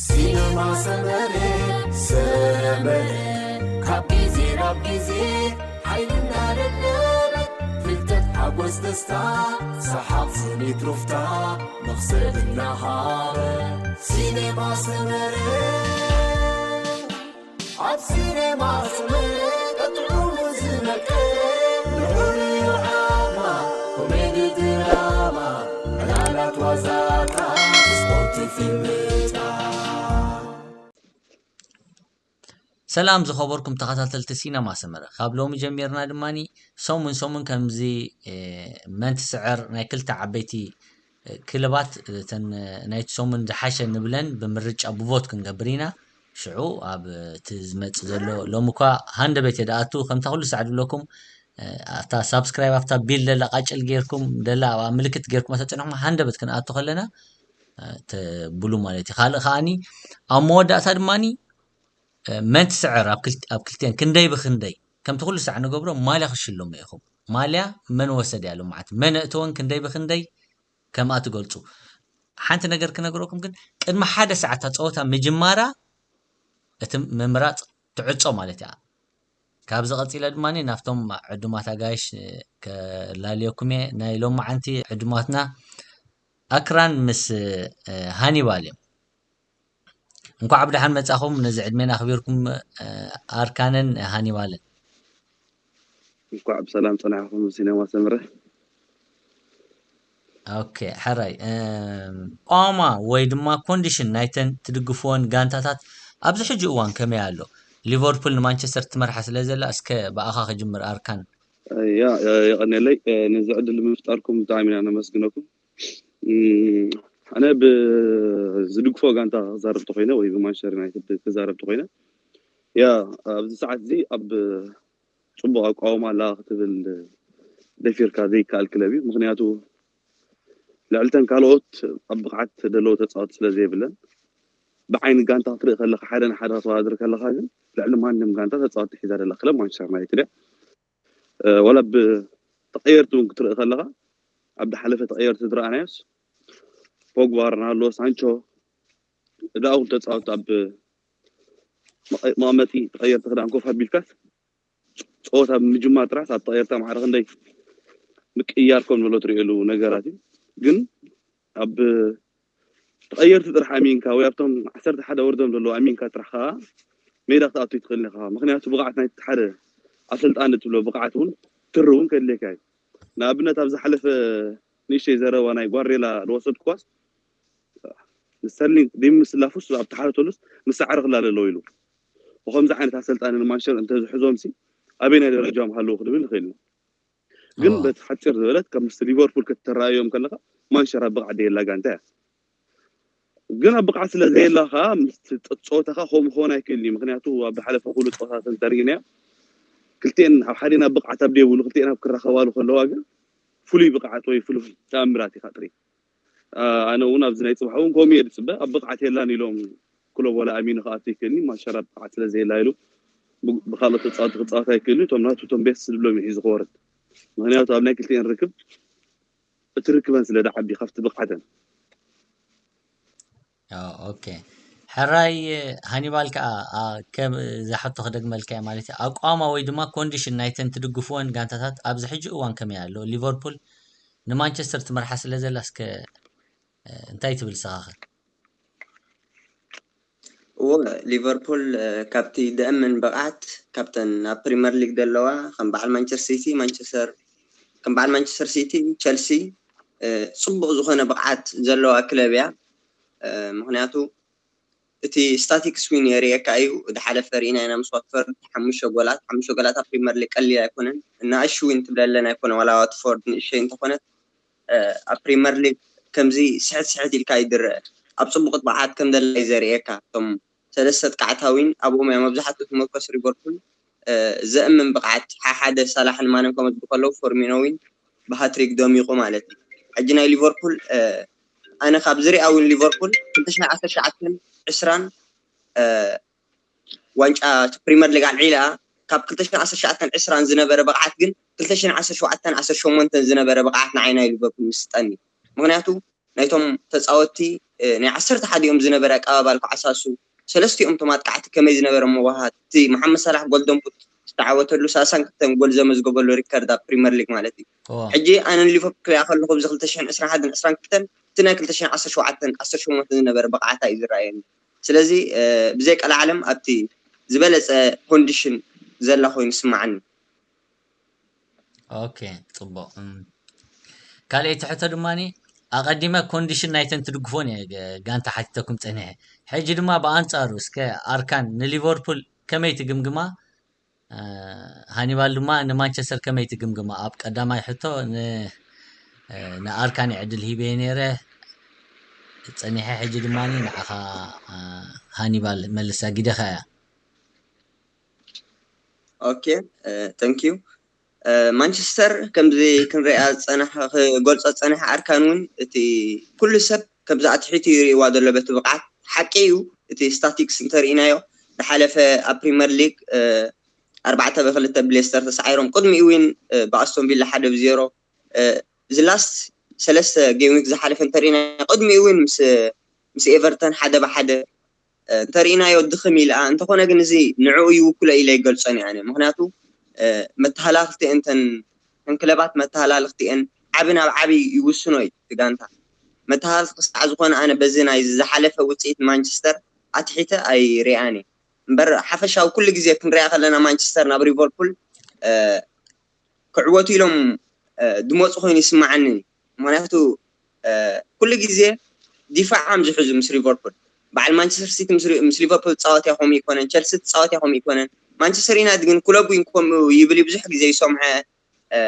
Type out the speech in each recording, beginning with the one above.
ሲነማ ሰመረ፣ ሰመረ፣ ካብ ግዜ ናብ ግዜ ሓይልና ደደበ፣ ፍልጠት፣ ሓጎስ፣ ደስታ፣ ሰሓቕ፣ ስኒት፣ ሩፍታ፣ መኽሰብ እናሃበ። ሲነማ ሰመረ፣ ኣብ ሲነማ ሰመረ፣ ጥዑሙ ዝመቀረ፣ ልዑል እዩ ዓቕማ፣ ኮሜዲ፣ ድራማ፣ ዕላላት፣ ዋዛታት፣ ስፖርት፣ ፊልምታት። ሰላም ዝኸበርኩም ተኸታተልቲ ሲነማ ሰመረ፣ ካብ ሎሚ ጀሚርና ድማ ሰሙን ሰሙን ከምዚ፣ እ፣ መን ትስዕር ናይ ክልተ ዓበይቲ፣ እ፣ ክለባት፣ እተን፣ እ፣ ናይቲ ሰሙን ዝሓሸ ንብለን ብምርጫ ብቮት ክንገብር ኢና። ሽዑ ኣብ እቲ ዝመጽእ ዘሎ፣ ሎሚ እኳ ሃንደበት እየ ዝኣቱ፣ ከምታ ኩሉ ሳዕ ዝብለኩም፣ እ፣ ኣብታ ሳብስክራይብ፣ ኣብታ ቢል ደላ ቃጭል ጌርኩም፣ ደላ ኣብኣ ምልክት ጌርኩም ተጽንሕኩም፣ ሃንደበት ክንኣቱ ከለና፣ እ፣ ተብሉ ማለት እዩ። ካልእ ከኣኒ፣ ኣብ መወዳእታ ድማኒ፣ እ፣ መን ትስዕር ኣብ ክልት-፣ ኣብ ክልቲኤን ክንደይ ብክንደይ፣ ከምቲ ኩሉ ሳዕ ንገብሮ፣ ማልያ ክሽለሙ ኢኹም። ማልያ መን ወሰድ እያ ሎማዓንቲ፣ መን ኣእተወን ክንደይ ብክንደይ ከምኣ ትገልጹ። ሓንቲ ነገር ክነግረኩም ግን፣ ቅድሚ ሓደ ሰዓት እታ ጸወታ ምጅማራ እቲ ምምራጽ ትዕጾ ማለት እያ። ካብዚ ቀጺለ ድማ ናብቶም ዕዱማት ኣጋይሽ ከላልየኩም እየ። ናይ ሎማዓንቲ ዕዱማትና ኣክራን ምስ፣ እ፣ ሃኒባል እዮም። እንኳዕ ብደሓን መጻኹም፣ ነዚ ዕድሜና ኣኽቢርኩም፣ እ፣ ኣርካንን ሃኒባልን። እንኳዕ ብሰላም ጸናሕኩም ሲነማ ሰምረ። ኦኬ፣ ሕራይ፣ እም፣ ቋማ ወይ ድማ ኮንዲሽን ናይተን ትድግፍወን ጋንታታት ኣብዚ ሕጂ እዋን ከመይ ኣሎ? ሊቨርፑል ንማንቸስተር ትመርሓ ስለ ዘላ፣ እስከ ብኣኻ ክጅምር ኣርካን። ያ፣ ያ፣ የቐንየለይ፣ እ፣ ነዚ ዕድል ምፍጣርኩም ብጣዕሚ ኢና ነመስግነኩም። እም፣ ኣነ ብዝድግፎ ጋንታ ክዛረብ ተኾይነ ወይ ብማንቸስተር ዩናይትድ ክዛረብ ተኾይነ፣ ያ፣ ኣብዚ ሰዓት እዚ ኣብ ጽቡቕ ኣቋውማ ኣላ ክትብል ደፊርካ ዘይከኣል ክለብ እዩ። ምኽንያቱ ልዕልተን ካልኦት ኣብ ብቕዓት ደለዎ ተጻወቲ ስለ ዘይብለን፣ ብዓይኒ ጋንታ ክትርኢ ከለኻ፣ ሓደ ንሓደ ከተወዳድር ከለኻ ግን ልዕሊ ማንም ጋንታ ተጻወቲ ሒዛ ዘላ ክለብ ማንቸስተር ዩናይትድ እያ። እ፣ ወላ ብተቐየርቲ እውን ክትርኢ ከለኻ፣ ኣብ ዝሓለፈ ተቐየርቲ ዝረኣናዮስ ፖግባ፣ ሮናልዶ፣ ሳንቾ፣ እዛ እውን ተጻወቲ ኣብ መቐ-፣ መቐመጢ ተቐየርቲ ክዳን ኮፍ ኣቢልካስ ጸወታ ብምጅማር ጥራሕ ኣብ ተቐየርታ ማዕረ ክንደይ ምቅያር ከም ዘሎ ትርእየሉ ነገራት እዩ። ግን ኣብ ተቐየርቲ ጥራሕ ኣሚንካ ወይ ኣብቶም ዓሰርተ ሓደ ወርዶም ዘለዉ ኣሚንካ ጥራሕ ከኣ ሜዳ ክትኣቱ ኣይትኽእልን ኢኻ። ምኽንያቱ ብቕዓት ናይቲ ሓደ ኣሰልጣኒ ትብሎ ብቕዓት እውን ትሪ እውን ከድልየካ እዩ። ንኣብነት ኣብ ዝሓለፈ ንእሽተይ ዘረባ ናይ ጓርዲዮላ ዝወሰድኩዋስ ንስተርሊንግ ዘይምስላፉስ ኣብቲ ሓደ ተሉስ ምስ ሳዕሪ ክላለ ኣለዎ ኢሉ። ብኸምዚ ዓይነት ኣሰልጣኒ ንማንቸስተር እንተዝሕዞምሲ ኣበየናይ ደረጃ ምሃለዉ ክንብል ንኽእል ኢና። ግን ኣዎ። በቲ ሓፂር ዝበለት ከም ምስ ሊቨርፑል ክትተራእዮም ከለኻ ማንቸስተር ኣብ ብቕዓት ዘየላ ጋንታ እያ። ግን ኣብ ብቕዓት ስለ ዘየላ ኸዓ ምስ ጸ-፣ ጸወታኻ ከምኡ ክኸውን ኣይክእልን እዩ። ምኽንያቱ ኣብ ዝሓለፈ ኩሉ ጸወታታት እንተሪእናዮ ክልቲኤን ኣብ ሓዲኤን ኣብ ብቕዓት ኣብ ዘይብሉ ክልቲኤን ኣብ ክራኸባሉ ከለዋ ግን ፍሉይ ብቕዓት ወይ ፍሉይ ተኣምራት ኢኻ ጥሪ። ኣ-፣ ኣነ እውን ኣብዚ ናይ ጽባሕ እውን ከምኡ እየ ዝጽበ። ኣብ ብቕዓት የላን ኢሎም ክለብ ወላ ኣሚኑ ክኣቱ ኣይክእልን እዩ። ማንቸስተር ኣብ ብቕዓት ስለ ዘየላ ኢሉ ብ-፣ ብኻልኦት ተጻወቲ ክጻወት ኣይክእልን እዩ። እቶም ናቱ እቶም ቤስት ዝብሎም እዩ ሒዙ ክወርድ። ምኽንያቱ ኣብ ናይ ክልቲኤን ርክብ እቲ ርክበን ስለ ዝዓቢ ካብቲ ብቕዓተን። ኦ፣ ኦኬ። ሕራይ ሃኒባል ከኣ፣ ኣ፣ ከም እዛ ሕቶ ክደግመልካ እየ ማለት እዩ። ኣቋማ ወይ ድማ ኮንዲሽን ናይተን ትድግፍወን ጋንታታት ኣብዚ ሕጂ እዋን ከመይ ኣሎ? ሊቨርፑል ንማንቸስተር ትመርሓ ስለ ዘላ እስከ፣ እ፣ እንታይ ትብል ንስኻ ኸ? እወ፣ ሊቨርፑል፣ እ፣ ካብቲ ደእምን ብቕዓት ካብተን ኣብ ፕሪመር ሊግ ዘለዋ ከም በዓል ማንቸስተር ሲቲ፣ ማንቸስተር፣ ከም በዓል ማንቸስተር ሲቲ፣ ቸልሲ፣ እ፣ ጽቡቕ ዝኾነ ብቕዓት ዘለዋ ክለብ እያ። እ፣ ምኽንያቱ እቲ ስታቲክስ እውን የርእየካ እዩ። ዝሓለፈ ርኢና ኢና ምስ ዋትፈርድ ሓሙሽተ ጎላት፣ ሓሙሽተ ጎላት ኣብ ፕሪመር ሊግ ቀሊል ኣይኮነን። ንኣሽቱ እውን ትብለለን ኣይኮነ፣ ዋላ ዋትፎርድ ንእሽተይ እንተኾነት፣ እ፣ ኣብ ፕሪመር ሊግ ከምዚ ስሕት ስሕት ኢልካ ይድረ ኣብ ጽቡቕ ብቕዓት ከም ዘላ እዩ ዘርእየካ። እቶም ሰለስተ ኣጥቃዕቲ እውን ኣብኦም እዮም መብዛሕትኡ ትመርኮስ ሊቨርፑል፣ እ፣ ዘእምን ብቕዓት ሓሓደ ሳላሕን ማነን ከመዝግቡ ከለዉ ፈርሚኖ እውን ብሃትሪክ ደሚቑ ማለት እዩ። ሕጂ ናይ ሊቨርፑል፣ እ፣ ኣነ ካብ ዝሪኣ እውን ሊቨርፑል ክልተ ሽሕን ዓሰርተ ትሽዓተን ዕስራን፣ እ፣ ዋንጫ ፕሪመር ሊግ ኣልዒላ ካብ ክልተ ሽሕን ዓሰርተ ትሽዓተን ዕስራን ዝነበረ ብቕዓት ግን ክልተ ሽሕን ዓሰርተ ሸውዓተን ዓሰርተ ሸሞንተን ዝነበረ ብቕዓት ንዓይ ናይ ሊቨርፑል ምስጠኒ። ምኽንያቱ ናይቶም ተጻወትቲ እ፣ ናይ ዓሰርተ ሓደ እዮም ዝነበረ ኣቀባባል ኩዓሳሱ። ሰለስቲኦም እቶም ኣጥቃዕቲ ከመይ ዝነበረ ምውሃሃድ፣ እቲ መሓመድ ሳላሕ ጎልደን ቡት ዝተዓወተሉ ሰላሳን ክልተን ጎል ዘመዝገበሉ ሪከርድ ኣብ ፕሪመር ሊግ ማለት እዩ። ሕጂ ኣነ ንሊቨርፑል ክሪኣ ከለኹ፣ ብዚ ክልተ ሽሕን ዕስራን ሓደን ዕስራን ክልተን፣ እቲ ናይ ክልተ ሽሕን ዓሰርተ ሸውዓተን ዓሰርተ ሸሞንተን ዝነበረ ብቕዓታ እዩ ዝረኣየኒ። ስለዚ እ፣ ብዘይ ቀልዓለም ኣብቲ ዝበለጸ ኮንዲሽን ዘላ ኮይኑ ይስምዓኒ። ኦኬ፣ ጽቡቕ። እም፣ ካልኣይቲ ሕቶ ድማኒ፣ ኣቐዲመ ኮንዲሽን ናይተን ትድግፎን እየ ገ-፣ ጋንታ ሓቲተኩም ጸኒሐ። ሕጂ ድማ ብኣንጻሩ እስከ ኣርካን ንሊቨርፑል ከመይ ትግምግማ? እ፣ ሃኒባል ድማ ንማንቸስተር ከመይ ትግምግማ? ኣብ ቀዳማይ ሕቶ ን-፣ እ፣ ንኣርካን ዕድል ሂበ ነይረ ጸኒሐ። ሕጂ ድማኒ ንዓኻ፣ እ፣ ሃኒባል መልሳ፣ ጊደኻ እያ። ኦኬ፣ እ፣ thank you። እ፣ ማንቸስተር ከምዚ ክንሪኣ ዝጸናሕ-፣ ክገልጾ ዝጸናሕ ኣርካን እውን እቲ ኩሉ ሰብ ከምዚ ኣትሒቱ ይርእይዋ ዘሎ በቲ ብቕዓት። ሓቂ እዩ፣ እቲ ስታቲክስ እንተርኢናዮ ዝሓለፈ ኣብ ፕሪመር ሊግ፣ እ፣ ኣርባዕተ ብክልተ ብሌስተር ተሳዒሮም፣ ቅድሚኡ እውን፣ እ፣ ብኣስቶን ቪላ ሓደ ብዜሮ፣ እ፣ እዚ ላስት ሰለስተ ጌም ዊክ ዝሓለፈ እንተርኢናዮ፣ ቅድሚኡ እውን ምስ፣ ምስ ኤቨርተን ሓደ ብሓደ፣ እ፣ እንተርኢናዮ ድኽም ኢልኣ። እንተኾነ ግን እዚ ንዕኡ ይውክሎ ኢለ ይገልጾን እየ ኣነ። ምኽንያቱ፣ እ፣ መተሃላልኽቲ እንተን፣ እተን ክለባት መተሃላልኽቲ እየን፣ ዓቢ ናብ ዓቢ ይውስኖ እዩ እቲ ጋንታ። መተሃላልኽቲ ክሳዕ ዝኾነ ኣነ በዚ ናይ ዝሓለፈ ውጽኢት ማንቸስተር ኣትሒተ ኣይሪኣን እየ። እምበር ሓፈሻዊ ኩሉ ግዜ ክንሪኣ ከለና ማንቸስተር ናብ ሊቨርፑል፣ እ፣ ክዕወቱ ኢሎም፣ እ፣ ዝመጹ ኮይኑ ይስምዓኒ። ምኽንያቱ፣ እ፣ ኩሉ ግዜ ዲፋዖም ዝሕዙ ምስ ሊቨርፑል። በዓል ማንቸስተር ሲቲ ምስ ሪ-፣ ምስ ሊቨርፑል ዝጻወት እያ ከምኡ ይኮነን፣ ቸልሲ ዝጻወት እያ ከምኡ ይኮነን። ማንቸስተር ዩናይትድ ግን ክለቡ እዩ ከምኡ ይብል እዩ ብዙሕ ግዜ ይሰምዖ። እ፣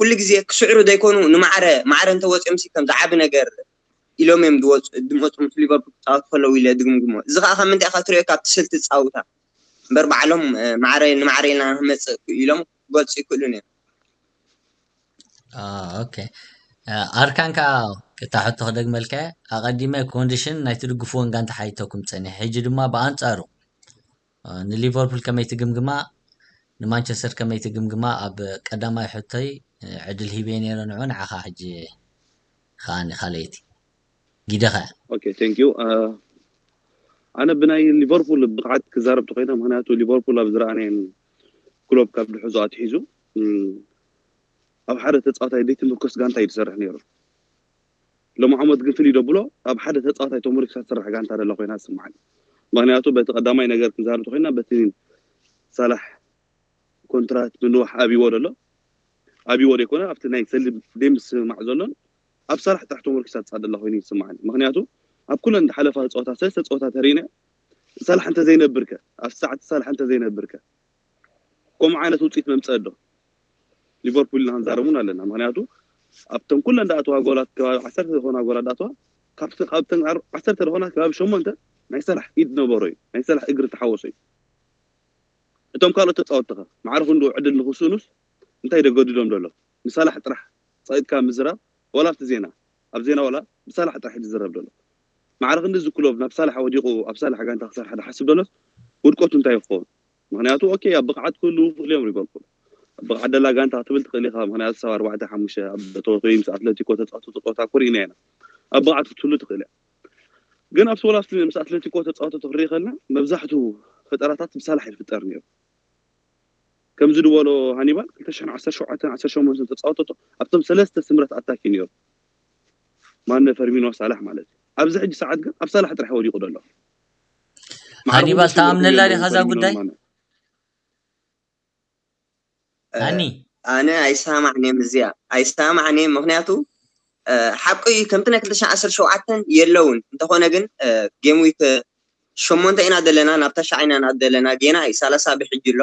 ኩሉ ግዜ ክስዕሩ ዘይኮኑ ንማዕረ፣ ማዕረ እንተወጺኦም ሲ ከም ዝዓቢ ነገር ኢሎም እዮም ዝወጹ፣ ዝመጹ ምስ ሊቨርፑል ክጻወቱ ከለዉ ኢለ ድግምግሞ። እዚ ከኣ ካብ ምንታይ ኢኻ ትሪኦ? ካብቲ ስልቲ ጻውታ። እምበር ባዕሎም፣ እ፣ ማዕረ፣ ንማዕረ ኢልና ንመጽእ ኢሎም ክገልጹ ይክእሉን እዮም። አ፣ ኦኬ። አ፣ ኣርካን ከኣ እታ ሕቶ ክደግመልካ እየ። ኣቐዲመ ኮንዲሽን ናይ ትድግፍወን ጋንታ ሓቲተኩም ጸኒሐ። ሕጂ ድማ ብኣንጻሩ፣ አ፣ ንሊቨርፑል ከመይ ትግምግማ፣ ንማንቸስተር ከመይ ትግምግማ ኣብ ቀዳማይ ሕቶይ፣ እ፣ ዕድል ሂበ ነይረ ንዑ፣ ንዓኻ ሕጂ ከኣ ንኻልኣይቲ። ጊደኻ። ኦኬ፣ thank you። አ፣ ኣነ ብናይ ሊቨርፑል ብቕዓት ክዛረብ ተኾይነ፣ ምኽንያቱ ሊቨርፑል ኣብ ዝረኣናየን ክሎፕ ካብ ድሕዞ ኣትሒዙ፣ እም፣ ኣብ ሓደ ተጻዋታይ ዘይትምርኮስ ጋንታ እዩ ዝሰርሕ ነይሩ። ሎም ዓመት ግን ፍልይ ደብሎ ኣብ ሓደ ተጻዋታይ ተመሪክሳ ትሰርሕ ጋንታ ደላ ኮይና ትስምዓኒ። ምኽንያቱ በቲ ቀዳማይ ነገር ክንዛረብ ተኾይና በቲ ሳላሕ ኮንትራት ምንዋሕ ኣብይዎ ደሎ፣ ኣብይዎ ደይኮነ ኣብቲ ናይ ሰሊብ ደይምስምማዕ ዘሎን ኣብ ሳላሕ ጥራሕ ተመርኪሳ ትጻ ደላ ኮይኑ ይስምዓኒ። ምኽንያቱ ኣብ ኩለን ዝሓለፋ ጸወታ፣ ሰለስተ ጸወታ ተሪነ ሳላሕ እንተዘይነብርከ፣ ኣብ ሰዓት ሳላሕ እንተዘይነብርከ፣ ከምኡ ዓይነት ውጽኢት መምጸእ ዶ? ሊቨርፑል ኢና ክንዛረብ እውን ኣለና። ምኽንያቱ ኣብተን ኩለን ዝኣተዋ ጎላት፣ ከባቢ ዓሰርተ ዝኾና ጎላት ዝኣተዋ፣ ካብተ-፣ ካብተን ኣር-፣ ዓሰርተ ዝኾና ከባቢ ሸሞንተ ናይ ሳላሕ ኢድ ነበሮ እዩ፣ ናይ ሳላሕ እግሪ ተሓወሶ እዩ። እቶም ካልኦት ተጻወትቲ ኸ ማዕረ ክንድኡ ዕድል ንኽስእኑስ እንታይ ደገድዶም ዘሎ? ንሳላሕ ጥራሕ ጸቂጥካ ምዝራብ፣ ዋላ ኣብቲ ዜና፣ ኣብ ዜና ዋላ ብሳላሕ ጥራሕ እዩ ዝዝረብ ዘሎ። ማዕረ ክንድዚ ክሎብ ናብ ሳላሕ ወዲቑ ኣብ ሳላሕ ጋንታ ክሰርሕ ዝሓስብ ዘሎስ ውድቀቱ እንታይ ይኸውን? ምኽንያቱ ኦኬ ኣብ ብቕዓት ክህልዉ ይኽእሉ እዮም ሊቨርፑል። ኣብ ብቕዓት ደላ ጋንታ ክትብል ትኽእል ኢኻ፣ ምኽንያቱ ክሳብ ኣርባዕተ ሓሙሽተ ኣብ ተወሰኑ ምስ ኣትለቲኮ ተጻወቱ ጸወታ እኮ ርኢና ኢና። ኣብ ብቕዓት ክትህሉ ትኽእል እያ። ግን ኣብ ሶላስ ምስ ኣትለቲኮ ተጻወተቶ ክንርኢ ከለና መብዛሕትኡ ፈጠራታት ብሳላሕ ይፍጠር ነይሩ። ከምዚ ዝበሎ ሃኒባል ክልተ ሽሕን ዓሰርተ ሸውዓተን ዓሰርተ ሸሞንተን ተጻወተቶ ኣብቶም ሰለስተ ስምረት ኣታኪ ነይሩ። ማነ፣ ፈርሚኖ፣ ሳላሕ ማለት እዩ። ኣብዚ ሕጂ ሰዓት ግን ኣብ ሳላሕ ጥራሕ ወዲቑ ዘሎ። ማዕረ ሃኒባል፣ ክንድኡ ተኣምነላ ፈርሚኖ ዲኻ እዛ ፈርሚኖ ጉዳይ? ማነ። እ፣ ሃኒ? ኣነ ኣይሰማማዕን እየ እዚኣ፣ ኣይሰማማዕን እየ። ምኽንያቱ፣ እ፣ ሓቂ እዩ፣ ከምቲ ናይ ክልተ ሽሕን ዓሰርተ ሸውዓተን የለውን። እንተኾነ ግን፣ እ፣ ጌም ዊክ ሸሞንተ ኢና ዘለና፣ ናብ ተሽዓ ኢና ንኣቱ ዘለና፣ ጌና እዩ፣ ሰላሳ ብሕጂ ኣሎ።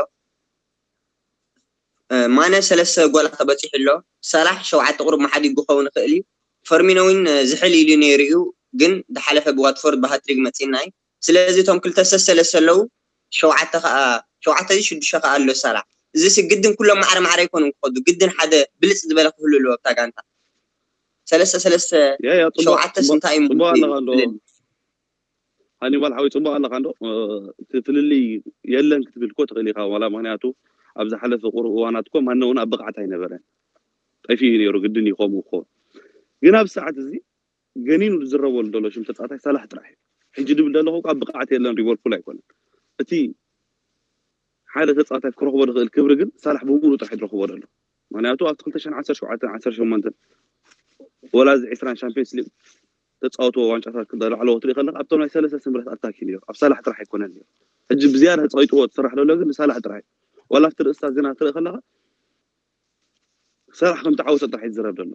እ፣ ማነ ሰለስተ ጎላት ተበጺሑ ኣሎ፣ ሳላሕ ሸውዓተ ቁሩብ መሓዲጉ ክኸውን ይኽእል እዩ። ፈርሚኖ እውን፣ እ፣ ዝሕል ኢሉ ነይሩ እዩ፣ ግን ዝሓለፈ ብዋትፎርድ ብሃትሪክ መጺእና እዩ። ስለዚ እቶም ክልተ ሰሰለስተ ኣለዉ፣ ሸውዓተ ከኣ፣ ሸውዓተ ድዩ ሽዱሽተ ከኣ ኣሎ ሳላሕ። እዚሲ ግድን ኩሎም ማዕረ ማዕረ ኣይኮኑን ክኸዱ፣ ግድን ሓደ ብልጽ ዝበለ ክህሉ ኣለዎ ኣብታ ጋንታ። ሰለስተ ሰለስተ፣ ያ፣ ያ፣ ጽቡቕ፣ ሸውዓተስ ጽቡቕ፣ እንታይ እዩ ጽቡቕ ኣለኻ እንዶ። ዝብል? ሃኒባል ሓወይ፣ ጽቡቕ ኣለኻ እንዶ። እ፣ እቲ ፍልልይ የለን ክትብል እኮ ትኽእል ኢኻ ዋላ፣ ምኽንያቱ ኣብ ዝሓለፈ ቁሩብ እዋናት እኮ ማነ እውን ኣብ ብቕዓት ኣይነበረን። ጠፊኡ እዩ ነይሩ፣ ግድን እዩ ከምኡ ክኸውን። ግን ኣብ ሰዓት እዚ ገኒኑ ዝረበሉ ዘሎ ሽም ተፃዋታይ ሳላሕ ጥራሕ እዩ። ሕጂ ድብል ዘለኹ እኳ ብቕዓት የለን ሊቨርፑል ኣይኮነን። እቲ ሓደ ተፃዋታይ ክረኽቦ ዝኽእል ክብሪ ግን ሳላሕ ብምሉእ ጥራሕ ዝረኽቦ ዘሎ። ምክንያቱ ኣብቲ ክልተ ሽሕን ዓሰርተ ሸውዓተን ዓሰርተ ሸሞንተን ወላ እዚ ዕስራን ሻምፒዮንስ ሊግ ተፃወትዎ ዋንጫታት ክዳሉ ዓለዎ ትርኢ ከለካ ኣብቶም ናይ ሰለስተ ስምረት ኣታኪ ነይሩ ኣብ ሳላሕ ጥራሕ ኣይኮነን ነይሩ። ሕጂ ብዝያዳ ተፃዊጥዎ ትስራሕ ዘሎ ግን ንሳላሕ ጥራሕ እዩ። ዋላ ኣብቲ ርእስታት ዜና ትርኢ ከለካ ሳላሕ ከም ተዓወተ ጥራሕ እዩ ዝዝረብ ዘሎ።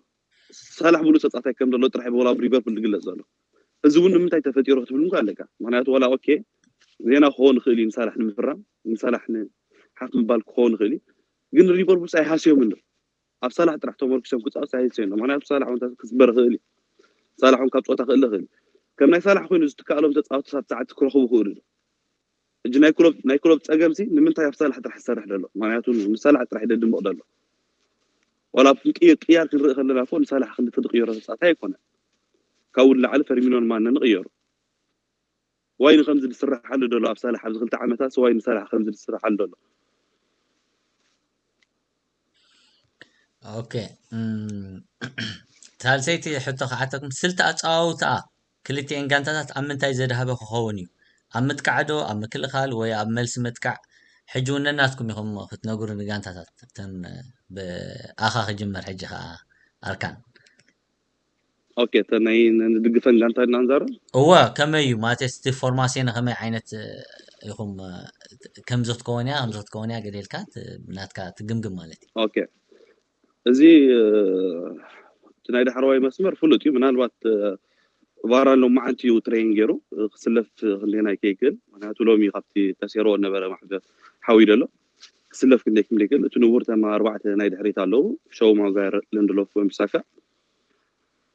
ሳላሕ ብሉፅ ተፃዋታይ ከም ዘሎ ጥራሕ ብወላ ኣብ ሊቨርፑል ዝግለፅ ዘሎ። እዚ እውን ንምንታይ ተፈጢሩ ክትብል እንኳ ኣለካ። ምክንያቱ ዋላ ኦኬ ዜና ክኸውን ይኽእል እዩ ንሳላሕ ንምፍራም ንሳላሕ ንሓፍ ምባል ክኸውን ይኽእል እዩ። ግን ሊቨርፑል ኣይሃስዮምን ኣብ ሳላሕ ጥራሕ ተመርኪሶም ክፃወት ኣይሃስዮን። ምክንያቱ ሳላሕ እውን ክስበር ይኽእል እዩ። ሳላሕ እውን ካብ ፀወታ ክእል ይኽእል እዩ። ከም ናይ ሳላሕ ኮይኑ ዝትካእሎም ተፃወቲ ሳት ሰዓት ክረኽቡ ይኽእሉ እዩ። ሕጂ ናይ ክሎብ ናይ ክሎብ ፀገምሲ ንምንታይ ኣብ ሳላሕ ጥራሕ ዝሰርሕ ዘሎ? ምክንያቱ ንሳላሕ ጥራሕ ደድምቕ ዘሎ። ዋላ ኣብቲ ቅይ- ቅያር ክንርኢ ከለና እኮ ንሳላሕ ክንዲ ትቕየሮ ተፃዋታይ ኣይኮነን። ካብኡ ንላዕሊ ፈርሚኖን ማነን ይቕየሩ። ዋይ ንከምዚ ዝስራሓሉ ዘሎ ኣብ ሳላሕ ኣብዚ ክልተ ዓመታት ዋይ ንሳላሕ ከምዚ ዝስራሓሉ ዘሎ? ኦኬ። ሳልሰይቲ ሕቶ ክሓተኩም፣ ስልቲ ኣፀዋውታ ክልቲኤን ጋንታታት ኣብ ምንታይ ዘድሃበ ክኸውን እዩ? ኣብ ምጥቃዕ ዶ ኣብ ምክልኻል ወይ ኣብ መልሲ መጥቃዕ? ሕጂ እውን ነናትኩም ኢኹም ክትነግሩ ንጋንታታት ተን ብኣኻ ክጅመር ሕጂ ከዓ ኣርካን። ኦኬ እተን ናይ ንድግፈን ጋንታ ኢና ንዛረብ። እወ ከመይ እዩ ማለት እቲ ፎርማሲዮን ከመይ ዓይነት ኢኹም ከምዚ ክትከውን እያ ከምዚ ክትከውን እያ ገለ ኢልካ ናትካ ትግምግም ማለት እዩ። ኦኬ እዚ እቲ ናይ ዳሕረዋይ መስመር ፍሉጥ እዩ። ምናልባት ቫራን ሎማዓንቲ እዩ ትሬን ገይሩ ክስለፍ ክንደና ከይክእል ምክንያቱ ሎሚ ካብቲ ተሴሮ ነበረ ማሕበር ሓዊ ደሎ ክስለፍ ክንደይ ክም ደይክእል እቲ ንቡር ተማ ኣርባዕተ ናይ ድሕሪት ኣለዉ ሸው ማጓየር ልንድሎፍ ወይም ሳካ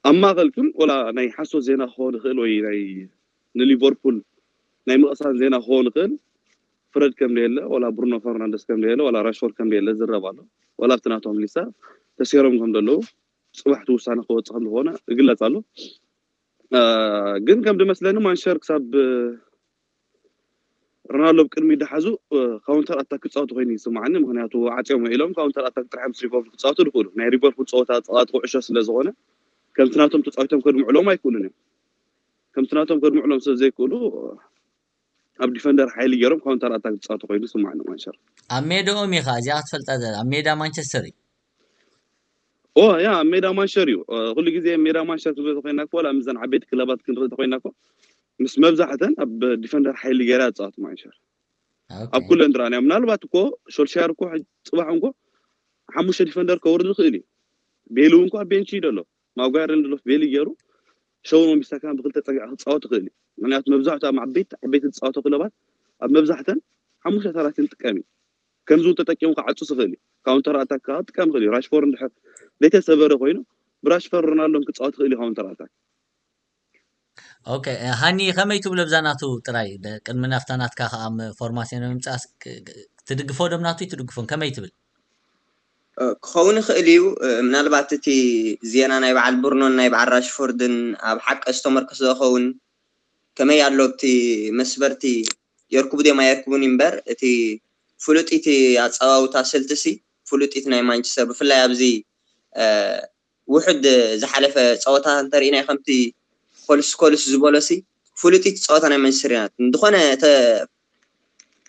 ኣብ ማእኸል ግን ወላ ናይ ሓሶት ዜና ክኸውን ይኽእል ወይ ናይ ንሊቨርፑል ናይ ምቕሳን ዜና ክኸውን ይኽእል ፍረድ ከም ደየለ ወላ ብሩኖ ፈርናንደስ ከም ደየለ ወላ ራሽፎርድ ከም ደየለ ዝረብ ኣሎ ወላ ኣብቲ ናቶም ሊሳ ተሴሮም ከም ዘለዉ ፅባሕቲ ውሳነ ክወፅእ ከም ዝኾነ ይግለፅ ኣሎ ግን ከም ድመስለኒ ማንሸር ክሳብ ሮናልዶ ብቅድሚ ድሓዙ ካውንተር ኣታክ ክፃወቱ ኮይኑ ይስማዓኒ ምክንያቱ ዓፅዮም ኢሎም ካውንተር ኣታክ ጥራሕ ምስ ሊቨርፑል ክፃወቱ ዝኽእሉ ናይ ሊቨርፑል ፀወታ ፀዋት ኩዕሾ ስለ ዝኾነ ከምቲ ናቶም ተፃዊቶም ከድምዕሎም ኣይክእሉን እዮም ከምቲ ናቶም ከድምዕሎም ስለ ዘይክእሉ ኣብ ዲፈንደር ሓይሊ ገይሮም ካውንተር ኣታክ ዝፃወቱ ኮይኑ ይስማዓኒ ማንሸር ኣብ ሜዳኦም ኢኻ እዚኣ ክትፈልጣ ዘላ ኣብ ሜዳ ማንቸስተር እዩ ኦ ያ ሜዳ ማንሸር እዩ ኩሉ ግዜ ሜዳ ማንሸር ክንርኢ ተኮይና ኮ ወላ ምዘን ዓበይቲ ክለባት ክንርኢ ተኮይና ኮ ምስ መብዛሕተን ኣብ ዲፈንደር ሓይሊ ገይራ ዝፃወት ማንሸር ኣብ ኩለን ድራንያ ምናልባት እኮ ሾልሻር እኮ ጽባሕ እንኮ ሓሙሽተ ዲፈንደር ከውርድ ዝኽእል እዩ ቤሉ እንኳ ቤንች እዩ ደሎ ማጓየር ልንድሎፍ ቤሊ ገይሩ ሸውን ወንቢሳካ ብክልተ ፀግዒ ክፃወት ይኽእል እዩ ምክንያቱ መብዛሕትኡ ኣብ ዓበይቲ ዓበይቲ ዝፃወቶ ክለባት ኣብ መብዛሕተን ሓሙሽተ ተራትን ጥቀም እዩ ከምዚ እውን ተጠቂሙ ክዓፁ ዝኽእል እዩ ካውንተር ኣታክ ከዓ ጥቀም ይኽእል እዩ ራሽፎር እንድሕር ዘይተሰበረ ኮይኑ ብራሽፈር ሮናልዶን ክፃወት ይኽእል እዩ ካውንተር ኣታክ ኦኬ ሃኒ ከመይ ትብሎ ብዛ ናቱ ጥራይ ቅድሚ ናፍታ ናትካ ከዓ ፎርማሲዮን ምምፃእ ትድግፎ ዶም ናቱ ትድግፎን ከመይ ትብል ክኸውን ይኽእል እዩ ምናልባት እቲ ዜና ናይ በዓል ብርኖን ናይ በዓል ራሽፎርድን ኣብ ሓቂ ዝተመርኮሰ ዝኸውን ከመይ ኣሎ እቲ መስበርቲ የርክቡ ድዮም ኣየርክቡን እምበር እቲ ፍሉጢት ኣፀዋውታ ስልትሲ ፍሉጢት ናይ ማንቸስተር ብፍላይ ኣብዚ ውሕድ ዝሓለፈ ፀወታ እንተርኢናይ ከምቲ ኮልስ ኮልስ ዝበሎሲ ፍሉጢት ፀወታ ናይ ማንቸስተር ዩናይትድ ዝኾነ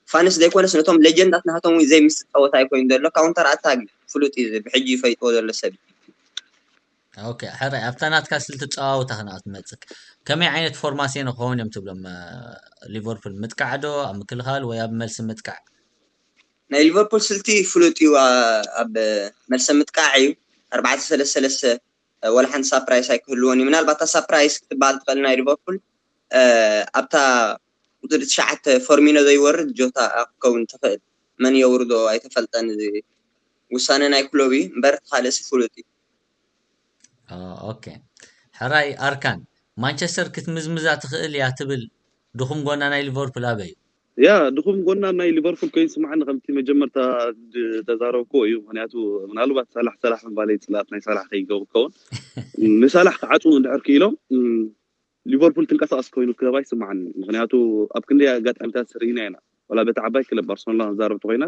ፋንስ ዘይኮነስ ነቶም ሌጀንዳት ናቶም ዘይምስ ፀወታ ኣይኮይኑ ዘሎ ካውንተር ኣታክ ፍሉጥ እዩ ብሕጂ ይፈይጥዎ ዘሎ ሰብ ኦኬ ሕራይ ኣብታ ናትካ ስልቲ ፀዋውታ ክነኣት መፅክ ከመይ ዓይነት ፎርማሲዮን ክኸውን እዮም ትብሎም ሊቨርፑል ምጥቃዕ ዶ ኣብ ምክልኻል ወይ ኣብ መልሲ ምጥቃዕ ናይ ሊቨርፑል ስልቲ ፍሉጥ እዩ ኣብ መልሰ ምጥቃዕ እዩ ኣርባዕተ ሰለስተ ሰለስተ ወላ ሓንቲ ሳፕራይስ ኣይክህልዎን እዩ ምናልባት እታ ሳፕራይስ ክትበሃል ትኽእል ናይ ሊቨርፑል ኣብታ ቁፅሪ ትሽዓተ ፈርሚኖ ዘይወርድ ጆታ ክከውን ትኽእል መን የውርዶ ኣይተፈልጠን እዚ ውሳነ ናይ ክሎብ እዩ እምበር ካልእሲ ፍሉጥ እዩ ኦኬ ሕራይ ኣርካን ማንቸስተር ክትምዝምዛ ትኽእል እያ ትብል ድኹም ጎና ናይ ሊቨርፑል ኣበይ እዩ ያ ድኹም ጎና ናይ ሊቨርፑል ኮይኑ ስማዕኒ ከምቲ መጀመርታ ተዛረብክዎ እዩ ምክንያቱ ምናልባት ሳላሕ ሳላሕ ምባለይ ፅላት ናይ ሳላሕ ከይገቡ ከውን ንሳላሕ ክዓፅው እንድሕር ክኢሎም ሊቨርፑል ትንቀሳቀስ ኮይኑ ክለብ ኣይስማዓኒ ምክንያቱ ኣብ ክንደይ ኣጋጣሚታት ርኢና ኢና ዋላ በቲ ዓባይ ክለብ ባርሰሎና ክንዛረብ ተኮይና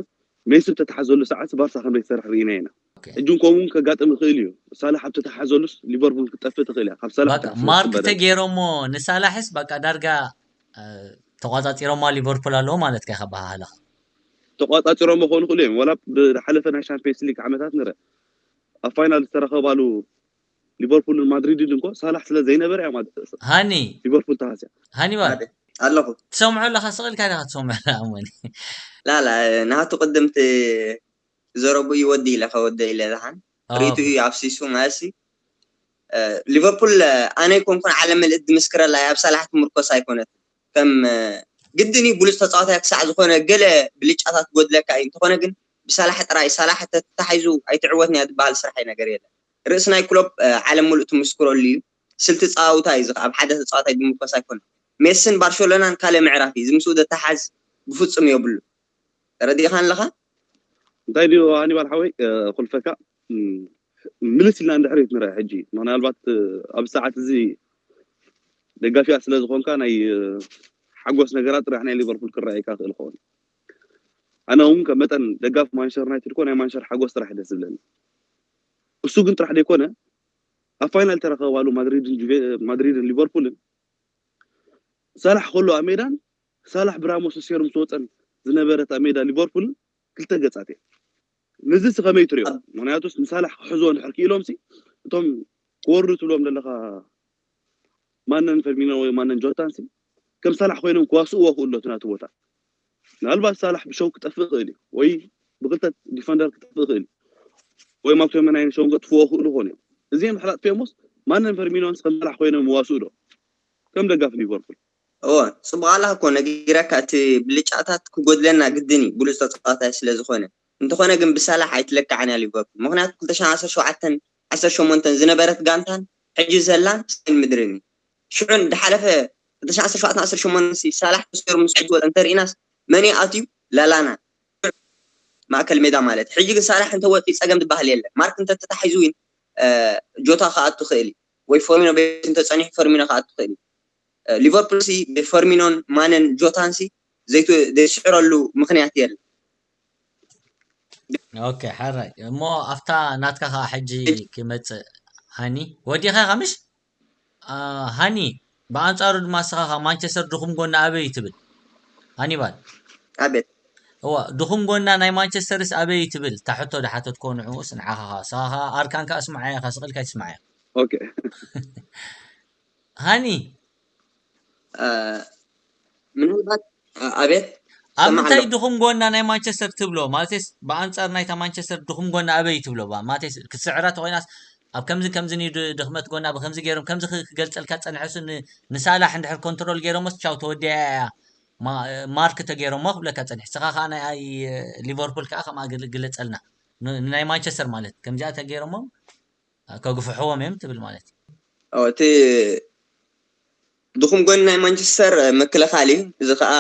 ሜሲ ተተሓዘሉ ሰዓት ባርሳ ከም ዘይሰርሕ ርኢና ኢና ሕጂ እውን ከምኡ እውን ከጋጥም ይኽእል እዩ። ሳላሕ ኣብ ተተሓዘሉስ ሊቨርፑል ክትጠፍእ ትኽእል እያ። ካብ ሳላሕ ማርክ ተገይሮሞ ንሳላሕስ በቃ ዳርጋ ተቋፃፂሮማ ሊቨርፑል ኣለዎ ማለት ከ ከባሃለኻ ተቋፃፂሮሞ ክኾኑ ይኽእሉ እዮም። ወላ ብዝሓለፈ ናይ ሻምፒየንስ ሊግ ዓመታት ንረ ኣብ ፋይናል ዝተረኸባሉ ሊቨርፑልን ማድሪድን እንኮ ሳላሕ ስለ ዘይነበረ እያ ማለት ሃኒ ሊቨርፑል ተሃስያ። ሃኒባል ኣለኹ ትሰምዖ ኣለኻ ስቕ ኢልካ ዲኻ ትሰምዖ ኣሞኒ ላላ ናቱ ቅድምቲ ዘረቡ ይወዲ ኢለ ከወደ ኢለ ዝሓን ሪቱ እዩ ኣብሲሱ ማለሲ ሊቨርፑል ኣነ ይኮንኩን ዓለም ምልእት ዝምስክረላ ኣብ ሳላሕ ትምርኮስ ኣይኮነት ከም ግድን እዩ ብሉፅ ተፃዋታይ ክሳዕ ዝኾነ ገለ ብልጫታት ጎድለካ እዩ እንተኾነ ግን ብሳላሕ ጥራይ ሳላሕ ተታሒዙ ኣይትዕወትን እያ ዝበሃል ስራሕ ነገር የለን ርእሲ ናይ ክሎብ ዓለም ሙሉእ ትምስክረሉ እዩ ስልቲ ፀዋውታ እዩ ኣብ ሓደ ተፃዋታይ ዝምርኮስ ኣይኮነ ሜስን ባርሸሎናን ካልእ ምዕራፍ እዩ ዝምስኡ ዘተሓዝ ብፍፁም የብሉ ተረዲእኻ ኣለኻ እንታይ ድዩ ሃኒባል ሓወይ ኩልፈካ ምልስ ኢልና እንድሕሪት ንርአ ሕጂ ምናልባት ኣብ ሰዓት እዚ ደጋፊያ ስለ ዝኾንካ ናይ ሓጎስ ነገራት ጥራሕ ናይ ሊቨርፑል ክረኣየካ ክእል ክኸውን ኣነ እውን ከም መጠን ደጋፊ ማንቸስተር ዩናይትድ ኮ ናይ ማንቸስተር ሓጎስ ጥራሕ ደስ ዝብለኒ እሱ ግን ጥራሕ ዘይኮነ ኣብ ፋይናል ተረኸባሉ ማድሪድን ሊቨርፑልን ሳላሕ ከሎ ኣብ ሜዳን ሳላሕ ብራሞስ ተሰይሩ ምስ ወፀን ዝነበረት ኣብ ሜዳ ሊቨርፑልን ክልተ ገፃት እየ ነዚ ሲ ከመይ ትሪኦ ምክንያቱስ ንሳላሕ ክሕዝዎ እንድሕር ክኢሎም ሲ እቶም ክወርዱ ትብሎም ዘለካ ማነን ፈርሚኖ ወይ ማነን ጆታን ሲ ከም ሳላሕ ኮይኖም ክዋስእዎ ክእሉ እቲ ናቱ ቦታ ምናልባት ሳላሕ ብሸው ክጠፍእ ይኽእል እዩ ወይ ብክልተ ዲፈንደር ክጠፍእ ይኽእል እዩ ወይ ማክቶመናይ ሸው ገጥፍዎ ክእሉ ኮኑ እዮም እዚኦም ድሕር ኣጥፊኦሞስ ማነን ፈርሚኖንስ ከም ሳላሕ ኮይኖም ይዋስኡ ዶ ከም ደጋፊ ሊቨርፑል እወ ፅቡቅ ኣላ እኮ ነጊረካ እቲ ብልጫታት ክጎድለና ግድን እዩ ብሉፅ ተፃዋታይ ስለ ዝኾነ እንተኾነ ግን ብሳላሕ ኣይትለካዕን እያ ሊቨርፑል ምክንያቱ ክልተ ሽሕን ዓሰርተ ሸውዓተን ዓሰርተ ሸሞንተን ዝነበረት ጋንታን ሕጂ ዘላን ሰማይን ምድርን እዩ ሽዑን ዝሓለፈ ክልተ ሽሕን ዓሰርተ ሸውዓተን ዓሰርተ ሸሞንተን ሲ ሳላሕ ተሰይሩ ምስ ዕጅ ወፀ እንተርኢናስ መን እዩ ኣትዩ ላላና ማእከል ሜዳ ማለት ሕጂ ግን ሳላሕ እንተወፂ ፀገም ዝበሃል የለን ማርክ እንተተታሒዙ ዊን ጆታ ክኣቱ ክእል እዩ ወይ ፈርሚኖ ቤት እንተፀኒሑ ፈርሚኖ ክኣቱ ክእል እዩ ሊቨርፑል ሲ ብፈርሚኖን ማነን ጆታን ሲ ዘይስዕረሉ ምክንያት የለን ኦኬ ሓራይ እሞ ኣብታ ናትካ ከዓ ሕጂ ክመፅእ ሃኒ ወዲኻ ከምሽ ሃኒ ብኣንፃሩ ድማ ስኻ ማንቸስተር ድኹም ጎና ኣበይ ትብል ሃኒባል ኣቤት እዋ ድኹም ጎና ናይ ማንቸስተርስ ኣበይ ትብል ታሕቶ ድሓተትኮ ንዕኡስ ንዓኻ ስኻ ኣርካንካ እስማዓያ ስቕልካ ትስማዓያ ኦኬ ሃኒ ምናልባት ኣቤት ኣብ ምንታይ ድኹም ጎና ናይ ማንቸስተር ትብሎ ማለትስ ብኣንፃር ናይታ ማንቸስተር ድኹም ጎና ኣበይ ትብሎ ማለትስ ክስዕራ ተኮይናስ ኣብ ከምዚ ከምዚ ድኽመት ጎና ብከምዚ ገይሮም ከምዚ ክገልፀልካ ፀንሐሱ ንሳላሕ እንድሕር ኮንትሮል ገይሮሞስ ቻው ተወዲያ እያ ማርክ ተገይሮሞ ክብለካ ፀንሕ ስኻ ከዓ ናይ ሊቨርፑል ከዓ ከምኣ ግለፀልና ንናይ ማንቸስተር ማለት ከምዚኣ ተገይሮሞም ከግፍሕዎም እዮም ትብል ማለት እዩ እቲ ድኹም ጎኒ ናይ ማንቸስተር ምክልኻል እዩ እዚ ከዓ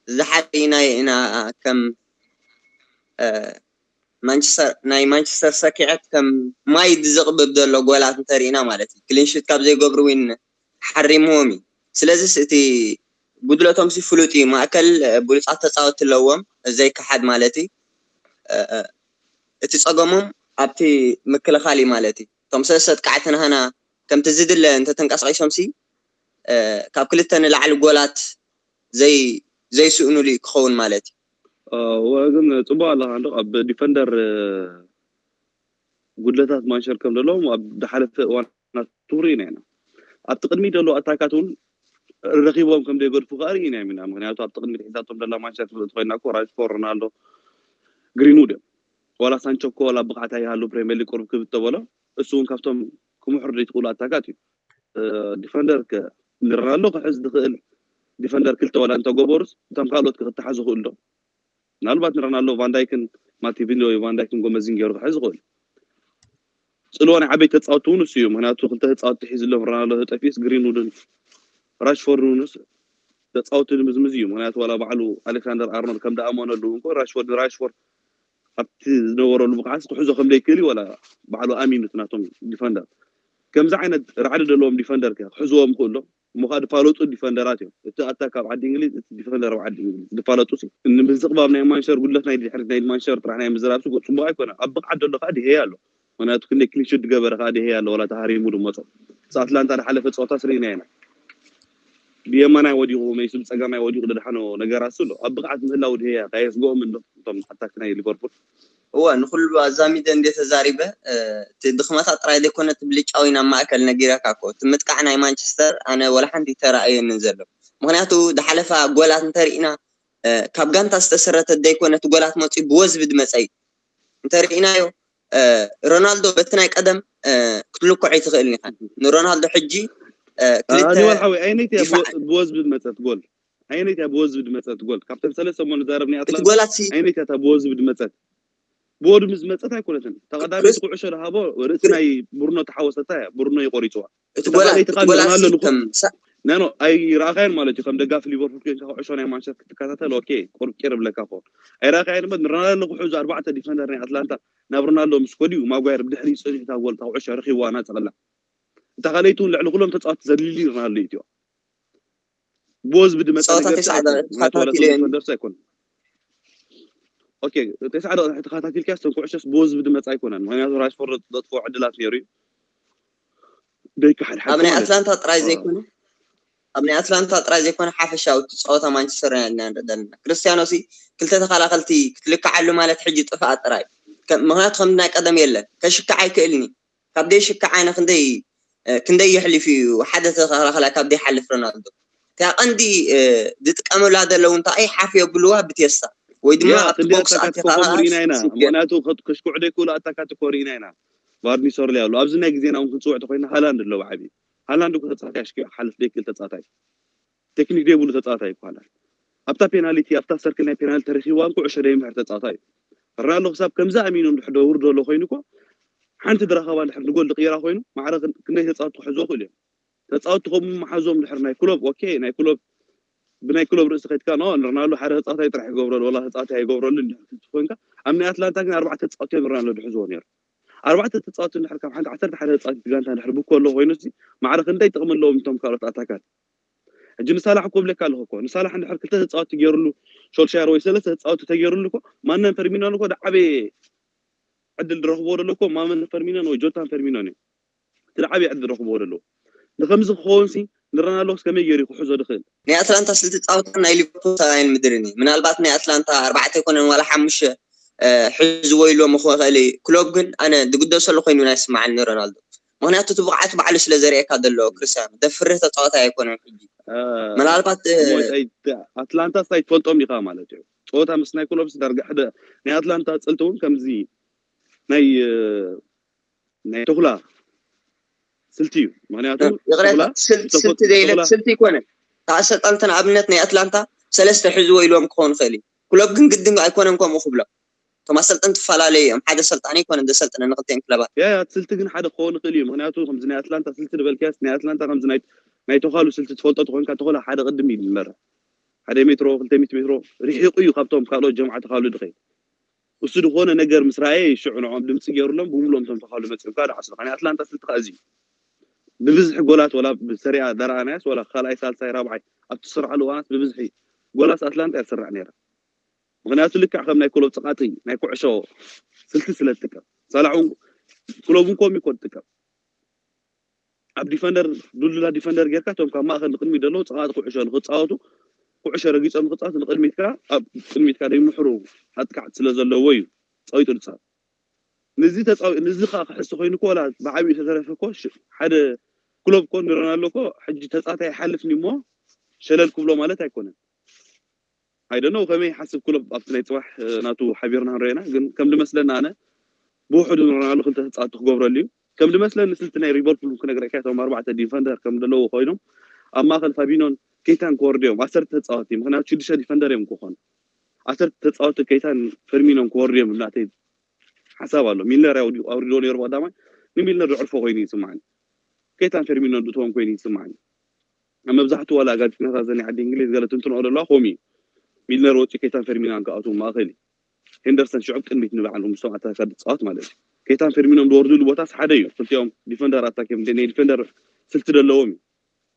ዝሓደ ኢና ኢና ከም ማንቸስተር ናይ ማንቸስተር ሰኪዐት ከም ማይ ዝቕብብ ዘሎ ጎላት እንተርኢና ማለት እዩ ክሊንሽት ካብ ዘይገብሩ ዊን ሓሪምዎም እዩ ስለዚስ እቲ ጉድለቶም ሲ ፍሉጥ እዩ ማእከል ብሉፃት ተፃወቲ ኣለዎም ዘይከሓድ ማለት እዩ እቲ ፀገሞም ኣብቲ ምክልኻል እዩ ማለት እዩ እቶም ሰለስተ ኣጥቃዕቲ ናህና ከምቲ ዝድለ እንተተንቀሳቒሶም ሲ ካብ ክልተ ንላዕሊ ጎላት ዘይ ዘይስእኑሉ እዩ ክኸውን ማለት እዩ እወ ግን ፅቡቅ ኣለካ እንዶ ኣብ ዲፈንደር ጉድለታት ማንሸር ከም ዘለዎም ኣብ ዝሓለፈ እዋናት ሪኢና ኢና ኣብቲ ቅድሚት ዘለዉ ኣታካት እውን ረኪቦም ከም ዘይገድፉ ከዓ ርኢና ኢና ምክንያቱ ኣብቲ ቅድሚት ሒዛቶም ዘላ ማንሸር ትፍልጥ ኮይና እኮ ራሽፎርድ ሮናልዶ ግሪንውድ እዮም ዋላ ሳንቾ እኮ ዋላ ብቅዓት ኣይሃሉ ፕሪሚየር ሊግ ቁሩብ ክብት ተበሎ እሱ እውን ካብቶም ክምሕር ዘይትኽእሉ ኣታካት እዩ ዲፈንደር ንሮናልዶ ክሕዝ ዝኽእል ዲፈንደር ክልተ ዋላ እንተገበሩስ እቶም ካልኦት ክተሓዙ ክእል ዶ ምናልባት ንሮናልዶ ቫንዳይክን ማቲቪኒ ወይ ቫንዳይክን ጎመዝን ገይሩ ክሕዝ ይኽእል ፅልዋ ናይ ዓበይቲ ተፃወቲ እውን እሱ እዩ ምክንያቱ ክልተ ተፃወቲ ሒዝሎም ሮናልዶ ተጠፊስ ግሪንውድን ራሽፎርድ እውንስ ተፃወቲ ንምዝምዝ እዩ ምክንያቱ ዋላ ባዕሉ ኣሌክሳንደር ኣርኖልድ ከም ደኣመነሉ እውን ራሽፎርድ ንራሽፎርድ ኣብቲ ዝነበረሉ ብቅዓት ክሕዞ ከም ዘይክእል እዩ ዋላ ባዕሉ ኣሚኑ እቲ ናቶም ዲፈንደር ከምዚ ዓይነት ራዕዲ ዘለዎም ዲፈንደር ከ ክሕዝዎም ይኽእል ዶ እሞ ከዓ ዝፋለጡ ዲፈንደራት እዮም። እቲ ኣታክ ኣብ ዓዲ እንግሊዝ፣ እቲ ዲፈንደር ኣብ ዓዲ እንግሊዝ ዝፋለጡ ሲ። ንምዝቕባብ ናይ ማንቸስተር ጉድለት ናይ ድሕሪት ናይ ማንቸስተር ጥራሕ ናይ ምዝራብ ሲ ጽቡቕ ኣይኮነ። ኣብ ብቕዓት ዘሎ ከዓ ድሄ ኣሎ። ምክንያቱ ክንደይ ክሊንሽት ዝገበረ ከዓ ድሄ ኣሎ፣ ዋላ ተሃሪሙ ዝመጾ። ምስ ኣትላንታ ዝሓለፈ ፀወታ ስርኢና ኢና። ብየማናይ ወዲቑ መይሱ ብፀጋማይ ወዲቑ ደድሓኖ ነገራት ኣሎ። ኣብ ብቕዓት ምህላው ድሄያ ካየስግኦም እንዶ እቶም ኣታክ ናይ ሊቨርፑል። እወ፣ ንኩሉ ኣዛሚደ እንደ ተዛሪበ፣ እቲ ድኽመታት ጥራይ ዘይኮነ እቲ ብልጫዊ ናብ ማእከል ነጊረካ እኮ። እቲ ምጥቃዕ ናይ ማንቸስተር ኣነ ወላ ሓንቲ ተራእየንን ዘሎ። ምክንያቱ ዝሓለፋ ጎላት እንተርኢና፣ ካብ ጋንታ ዝተሰረተ ዘይኮነ እቲ ጎላት መፅኡ ብወዝቢ ዝመፀ እዩ። እንተርኢናዮ፣ ሮናልዶ በቲ ናይ ቀደም ክትልክዖ ኣይትኽእልን ኢኻ። ንሮናልዶ ሕጂ ክልተ ኣኒዋል ሓወይ፣ ኣየነይቲ እያ ብወ- ብወዝቢ ዝመፀት ጎል? ኣየነይቲ እያ ብወዝቢ ዝመፀት ጎል? ካብተን ሰለስተ እሞ ንዛረብ ናይ እቲ ኣትላንታ፣ ጎላት ሲ ኣየነይቲ እያ እታ ብወዝቢ ዝመፀት? ብወዝቢ ዝመፀት ኣይኮነትን። ተቐዳሚት ኩዕሾ ዝሃቦ ርእሲ ናይ ብሩኖ ተሓወሰታ እያ። ብሩኖ ይቆሪፅዋ። እቲ እታ ጎላት ካልኣይቲ እቲ ከዓ ጎላት ሮናልዶ ሲ ንኹ- ከም ሳ- ኖ ኖ፣ ኣይረኣኻዮን ማለት እዩ። ከም ደጋፊ ሊቨርፑል ኮይንካ ኩዕሾ ናይ ማንቸስተር ክትከታተል ኦኬ፣ ቁርብ ቂር ብለካ ኾን ኣይረኣኻዮን። እምበር ንሮናልዶ ንክሕዙ ኣርባዕተ ዲፈንደር ናይ ኣትላንታ ናብ ሮናልዶ ምስ ኮድዩ ማጓየር ብድሕሪ ፀኒሑ እታ ጎል እታ ኩዕሾ ረኺብዋ ናፀቕላ። እታ ካልኣይቲ እውን ልዕሊ ኩሎም ተፃወቲ ዘሊሊ ሮናልዶ እዩ። ብወዝቢ ዝመፀ ጸወታ ነገር ተስዓ ሲ ኣይኮነን። ደቂቃ ምክንያቱ ዋላ ተኸታቲለ እቶም ዲፈንደርስ ኣይኮነን። ኦኬ፣ ተስዓ ደቂቃ ተኸታቲልካ እቶም ኩዕሾስ ብወዝቢ ዝመፀ ኣይኮነን። ምክንያቱ ራሽፎርድ ዘጥፍኦ ዕድላት ነይሩ እዩ። ደቂቃ ሓደ ሓደ ኣብ ናይ ማለት እዩ። ኣትላንታ ጥራይ አ። ዘይኮነ ኣብ ናይ ኣትላንታ ጥራይ ዘይኮነ ሓፈሻዊ እቲ ጸወታ ማንቸስተር ዩናይትድ ኢና ንርኢ ዘለና። ክርስቲያኖ ሲ ክልተ ተኸላኸልቲ ክትልክዓሉ ማለት ሕጂ ጥፍኣት ጥራይ። ከም- ምክንያቱ ከም ናይ ቀደም የለን። ከሽክዕ ኣይክእልን እዩ። ካብ ደይ ሽክዕ ኣነ ክንደይ እ፣ ክንደይ የሕሊፉ እዩ ሓደ ተኸላኸላይ ካብ ደይ ሓልፍ ሮናልዶ። እቲያ ቀንዲ እ፣ ዝጥቀመላ ዘለዉ እንታይ ሓፍ የብልዋ ብቴስታ ወይ ድማ ያ ኣብቲ ክንደይ ቦክስ ኣታካት ኣቲኻ ኮኾም ርኢና ኢና። ሽግር። ምክንያቱ ከ- ከሽክዑ ደይክእሉ ኣታካት እኮ ርኢና ኢና። ቫርኒሶርሊ ኣሎ። ኣብዚ ናይ ግዜና እውን ክንፅውዕ ተኮይና ሃላንድ ኣሎ ብዓቢ። ሃላንድ እኮ ተፃዋታይ ኣሽኪዑ ሓልፍ ደይክእል ተፃዋታይ። ቴክኒክ ዘይብሉ ተፃዋታይ እኮ ሃላንድ። ኣብታ ፔናልቲ ኣብታ ሰርክል ናይ ፔናልቲ ተረኪብዋ እንኮ ዕሾ ደይምሕር ተፃዋታይ እዩ። ሮናልዶ ክሳብ ከምዚ ኣሚኑ እንድሕር ደውር ዘሎ ኮይኑ እኮ ሓንቲ ድረኸባ እንድሕር ንጎል ዝቕይራ ኮይኑ ማዕረ ክን- ክንደይ ተፃወቲ ክሕዝዎ ክእሉ እዮም። ተፃወቲ ከምኡ መሓዞም እንድሕር ናይ ክሎብ ኦኬ ናይ ክሎብ ብናይ ክሎብ ርእሲ ከይትካ ኖ ንሮናልዶ ሓደ ተፃዋታይ ጥራሕ ይገብረሉ ወላ ተፃዋታይ ኣይገብረሉ እንድሕር ክትኮንካ ኣብ ናይ ኣትላንታ ግን ኣርባዕተ ተፃወቲ እዮም ሮናልዶ ዝሕዝዎ ነይሩ። ኣርባዕተ ተፃወቲ እንድሕር ካብ ሓንቲ ዓሰርተ ሓደ ተፃወቲ ጋንታ እንድሕር ብኮሎ ኮይኑ ሲ ማዕረ ክንደይ ጥቕሚ ኣለዎም እቶም ካልኦት ኣታካት። ሕጂ ንሳላሕ እኮ ብለካ ኣለኹ እኮ ንሳላሕ እንድሕር ክልተ ተፃወቲ ገይሩሉ ሾልሻር ወይ ሰለስተ ተፃወቲ ተገይሩሉ እኮ ማነን ፈርሚኖን እኮ ዝዓበየ ዕድል ዝረኽብዎ ዘሎ እኮ ማመን ፈርሚኖን ወይ ጆታን ፈርሚኖን እዮም። እቲ ዝዓበየ ዕድል ዝረኽብዎ ዘለዉ ንከምዚ ክኸውን ሲ ንሮናልዶስ ከመይ ገይሩ ክሕዞ ዝኽእል? ናይ ኣትላንታ ስልቲ ፃወታ ናይ ሊቨርፑል ሰብኣይን ምድርን እዩ። ምናልባት ናይ ኣትላንታ ኣርባዕተ ኣይኮነን ዋላ ሓሙሽተ እ፣ ሕዝዎ ኢልዎም ክኽእል እዩ። ክሎብ ግን ኣነ ዝግደሰሉ ኮይኑ ናይ ስማዓኒ ሮናልዶ። ምክንያቱ እቲ ብቕዓቱ ባዕሉ ስለ ዘርእየካ ዘሎ ክርስቲያኖ ደፍርህ ተፃዋታይ ኣይኮነን ሕጂ። እ፣ ምናልባት እ፣ እሞ ኣይ- ኣትላንታ ስታይ ትፈልጦም ኢኻ ማለት እዩ። ፀወታ ምስ ናይ ክሎብስ ዳርጋ ሓደ ናይ ኣትላንታ ፅልቲ እውን ከምዚ ናይ እ፣ ናይ ተኹላ ስልቲ እዩ። ምክንያቱ ይቕሬታ ተኹላ- ስል- ተኹ- ስልቲ ዘይለ ተኹላ- ስልቲ ይኮነ። እታ ኣሰልጣንቲ ንኣብነት ናይ ኣትላንታ ሰለስተ ሕዝዎ ኢልዎም ክኸውን ይኽእል እዩ። ክሎብ ግን ግድን ኣይኮነን ከምኡ ክብሎ። እቶም ኣሰልጠንቲ ትፈላለዩ እዮም። ሓደ ሰልጣኒ ኣይኮነን ዘሰልጥነ ንክልቲአን ክለባት። ያ ያ እቲ ስልቲ ግን ሓደ ክኸውን ይኽእል እዩ። ምክንያቱ ከምዚ ናይ ኣትላንታ ስልቲ ዝበልካስ ናይ ኣትላንታ ከምዚ ናይ ናይ ተዃሉ ስልቲ ትፈልጦ ተኮንካ ተኾላ ሓደ ቅድም እዩ ዝመርሕ ሓደ ሜትሮ ክልተ ሚእቲ ሜትሮ ርሒቑ እዩ ካብቶም ካልኦት ጀምዓ ተኻሉ ድኸይ እሱ ዝኾነ ነገር ምስ ረኣየ ሽዑ ንዕኦም ድምፂ ገይሩሎም ብምሉኦም እቶም ተኻሉ መፂኦም ካብ ዓስራ ናይ ኣትላንታ ስልቲ ከዓ እዚ እዩ። ብብዝሒ ጎላት ወላ ብሰሪያ ዳረኣናያስ ወላ ካልኣይ ሳልሳይ ራብዓይ ኣብቲ ዝስርዓሉ እዋናት ብብዝሒ ጎላት ኣትላንታ እያ ትስራዕ ነይራ። ምክንያቱ ልክዕ ከም ናይ ክሎብ ፀቃጢ ናይ ኩዕሾ ስልቲ ስለ ትጥቀም ሳላዕ እውን ክሎብ እውን ኮም ይኮ ትጥቀም ኣብ ዲፈንደር ዱልዱላ ዲፈንደር ጌርካ እቶም ካብ ማእከል ንቅድሚት ዘለዉ ፀቃጢ ኩዕሾ ንክፃወቱ ኩዕሾ ረጊፆም ንክፃወቱ ንቅድሚትካ ኣብ ቅድሚትካ ደይምሕሩ ኣጥቃዕቲ ስለ ዘለዎ እዩ ፀዊጡ ዝፃወት። ንዚ ተፃዊ ንዚ ከዓ ክሕስ ኮይኑ እኮ ወላ ብዓብዩ ተተረፈ እኮ ሽ- ሓደ ክሎብ እኮ ንረናሎ እኮ ሕጂ ተፃታይ ይሓልፍኒ እሞ ሸለል ክብሎ ማለት ኣይኮነን። ኣይደነው ከመይ ይሓስብ ክሎብ ኣብቲ ናይ ፅባሕ እ፣ ናቱ ሓቢርና ንረአና ግን ከም ዝመስለና ኣነ ብውሕዱ ንረናሎ ክልተ ተፃወቲ ክገብረሉ እዩ። ከም ዝመስለኒ ስልቲ ናይ ሊቨርፑል ክነግረካ እቶም ኣርባዕተ ዲፈንደር ከም ዘለዉ ኮይኖም ኣብ ማእከል ፋቢኖን ኬታን ክወርዱ እዮም ዓሰርተ ተፃወቲ ምክንያቱ ሽዱሽተ ዲፈንደር እዮም ክኾኑ ዓሰርተ ተፃወቲ ኬታን ፈርሚኖን ክወርዱ እዮም ናተይ ሓሳብ ኣሎ። ሚልነር ኣውሪዶ ነይሩ ብቀዳማይ ንሚልነር ዘዕርፎ ኮይኑ ይስማዓኒ። ኬታን ፈርሚኖን ዝእትዎም ኮይኑ ይስማዓኒ። ኣብ መብዛሕትኡ ዋላ ጋዜጠኛታት ዘ ናይ ዓዲ እንግሊዝ ገለ ትንትንኦ ዘለዋ ከምኡ እዩ። ሚልነር ወፂኡ ኬታን ፈርሚናን ክኣትዉ ማእኸል እዩ። ሄንደርሰን ሽዑብ ቅድሚት ንበዓል ምስቶም ኣታካ ዝፃወት ማለት እዩ። ኬታን ፈርሚኖን ዝወርድሉ ቦታስ ሓደ እዩ። ክልቲኦም ዲፈንደር ኣታክ እዮም ናይ ዲፈንደር ስልቲ ዘለዎም እዩ።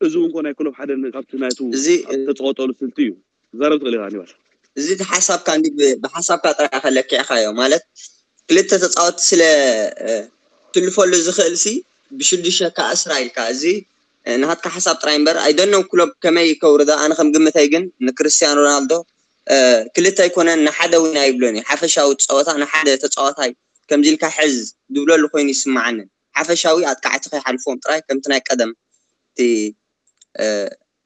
እዚ እውን ኮ ናይ ክሎፕ ሓደ ካብቲ ናይቱ እዚ ተፃወጠሉ ስልቲ እዩ። ዛረብ ትኽእል ኢኻ ሃኒባል። እዚ ሓሳብካ እንዲ ብሓሳብካ ጥራይ ከለኪዕካዮ ማለት ክልተ ተፃወቲ ስለ ትልፈሉ ዝኽእል ሲ ብሽዱሽተ ከ ኣስራ ኢልካ እዚ ናትካ ሓሳብ ጥራይ እምበር ኣይደኖም ክሎፕ ከመይ ከውርዳ ኣነ ከም ግምተይ ግን ንክርስቲያኖ ሮናልዶ ክልተ ኣይኮነን ንሓደ እውን ኣይብሎን እዩ ሓፈሻዊ ፀወታ ንሓደ ተፃዋታይ ከምዚ ኢልካ ሕዝ ዝብለሉ ኮይኑ ይስማዓንን ሓፈሻዊ ኣጥቃዕቲ ከይሓልፎም ጥራይ ከምቲ ናይ ቀደም እቲ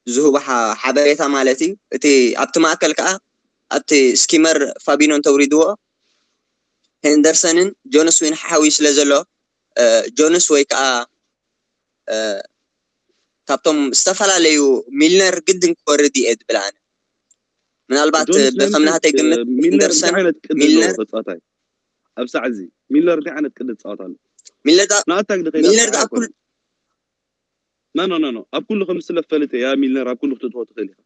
ዝህቡ ሓበሬታ ማለት እዩ። እቲ ኣብቲ ማእከል ከዓ ኣብቲ ስኪመር ፋቢኖን ተውሪድዎ ሄንደርሰንን ጆንስ ዊን ሓዊ ስለ ዘሎ ጆንስ ወይ ከዓ ካብቶም ዝተፈላለዩ ሚልነር ግድን ክወርድ እየ ዝብል ኣነ ምናልባት ብከም ናሃተይ ግምት ሄንደርሰን ዓይነት ቅዲ ሚልነር ተፃዋታይ ኣብ ሳዕ እዚ ሚልነር እንታይ ዓይነት ቅዲ ተፃወት ኣሎ ሚልነር ንኣታክ ሚልነር ዳ ኩሉ ኖ ኖ ኖ ኣብ ኩሉ ከም ስለ ፈልጥ እያ ሚልነር ኣብ ኩሉ ክትእትዎ ትኽእል ኢኻ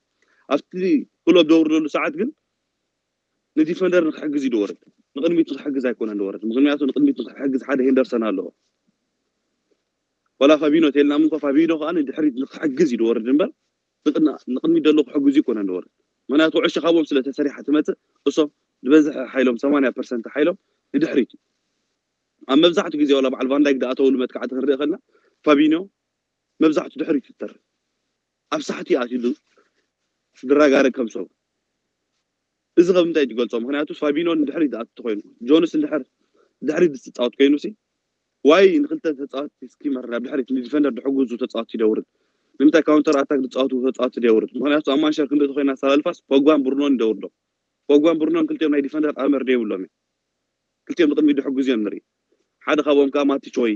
ኣብቲ ክሎብ ደውርደሉ ሰዓት ግን ንዲፈንደር ንክሕግዝ እዩ ደወርድ ንቅድሚት ንክሕግዝ ኣይኮነን ደወርድ ምክንያቱ ንቅድሚት ንክሕግዝ ሓደ ሄንደርሰን ኣለዎ ወላ ፋቢኖ ተልና ምንኮ ፋቢኖ ከዓ ንድሕሪት ንክሕግዝ እዩ ደወርድ እምበር ንቅድሚት ደሎ ክሕግዝ ይኮነን ደወርድ ምክንያቱ ዕሸ ካብኦም ስለ ተሰሪሓ ትመፅእ እሶም ዝበዝሐ ሓይሎም ሰማንያ ፐርሰንት ሓይሎም ንድሕሪት እዩ ኣብ መብዛሕትኡ ግዜ ዋላ በዓል ቫንዳይክ ዝኣተወሉ መጥቃዕቲ ክንርኢ ከለና ፋቢኖ መብዛሕትኡ ድሕሪት ይተርፍ ኣብ ሳሕቲ ኣትዩ ድራጋረ ከም ሰብ እዚ ከም እንታይ ትገልጾ ምክንያቱ ፋቢኖ ንድሕሪት ዝኣቱ ኮይኑ ጆንስ እንድሕር ድሕሪት ዝፃወት ኮይኑ ሲ ዋይ ንክልተ ተፃወቲ ስኪመር ናብ ድሕሪት ንዲፈንደር ድሕግዙ ተፃወቲ ይደውርድ ንምንታይ ካውንተር ኣታክ ዝፃወቱ ተፃወቲ ይደውርድ ምክንያቱ ኣብ ማንሸር ክንዲ ተኮይና ኣሰላልፋስ ፖግባን ብሩኖን ይደውርዶ ፖግባን ብሩኖን ክልቲኦም ናይ ዲፈንደር ኣርመር ደይብሎም እዮም ክልቲኦም ንቅድሚት ድሕግዙ እዮም ንርኢ ሓደ ካብኦም ከዓ ማቲች ወይ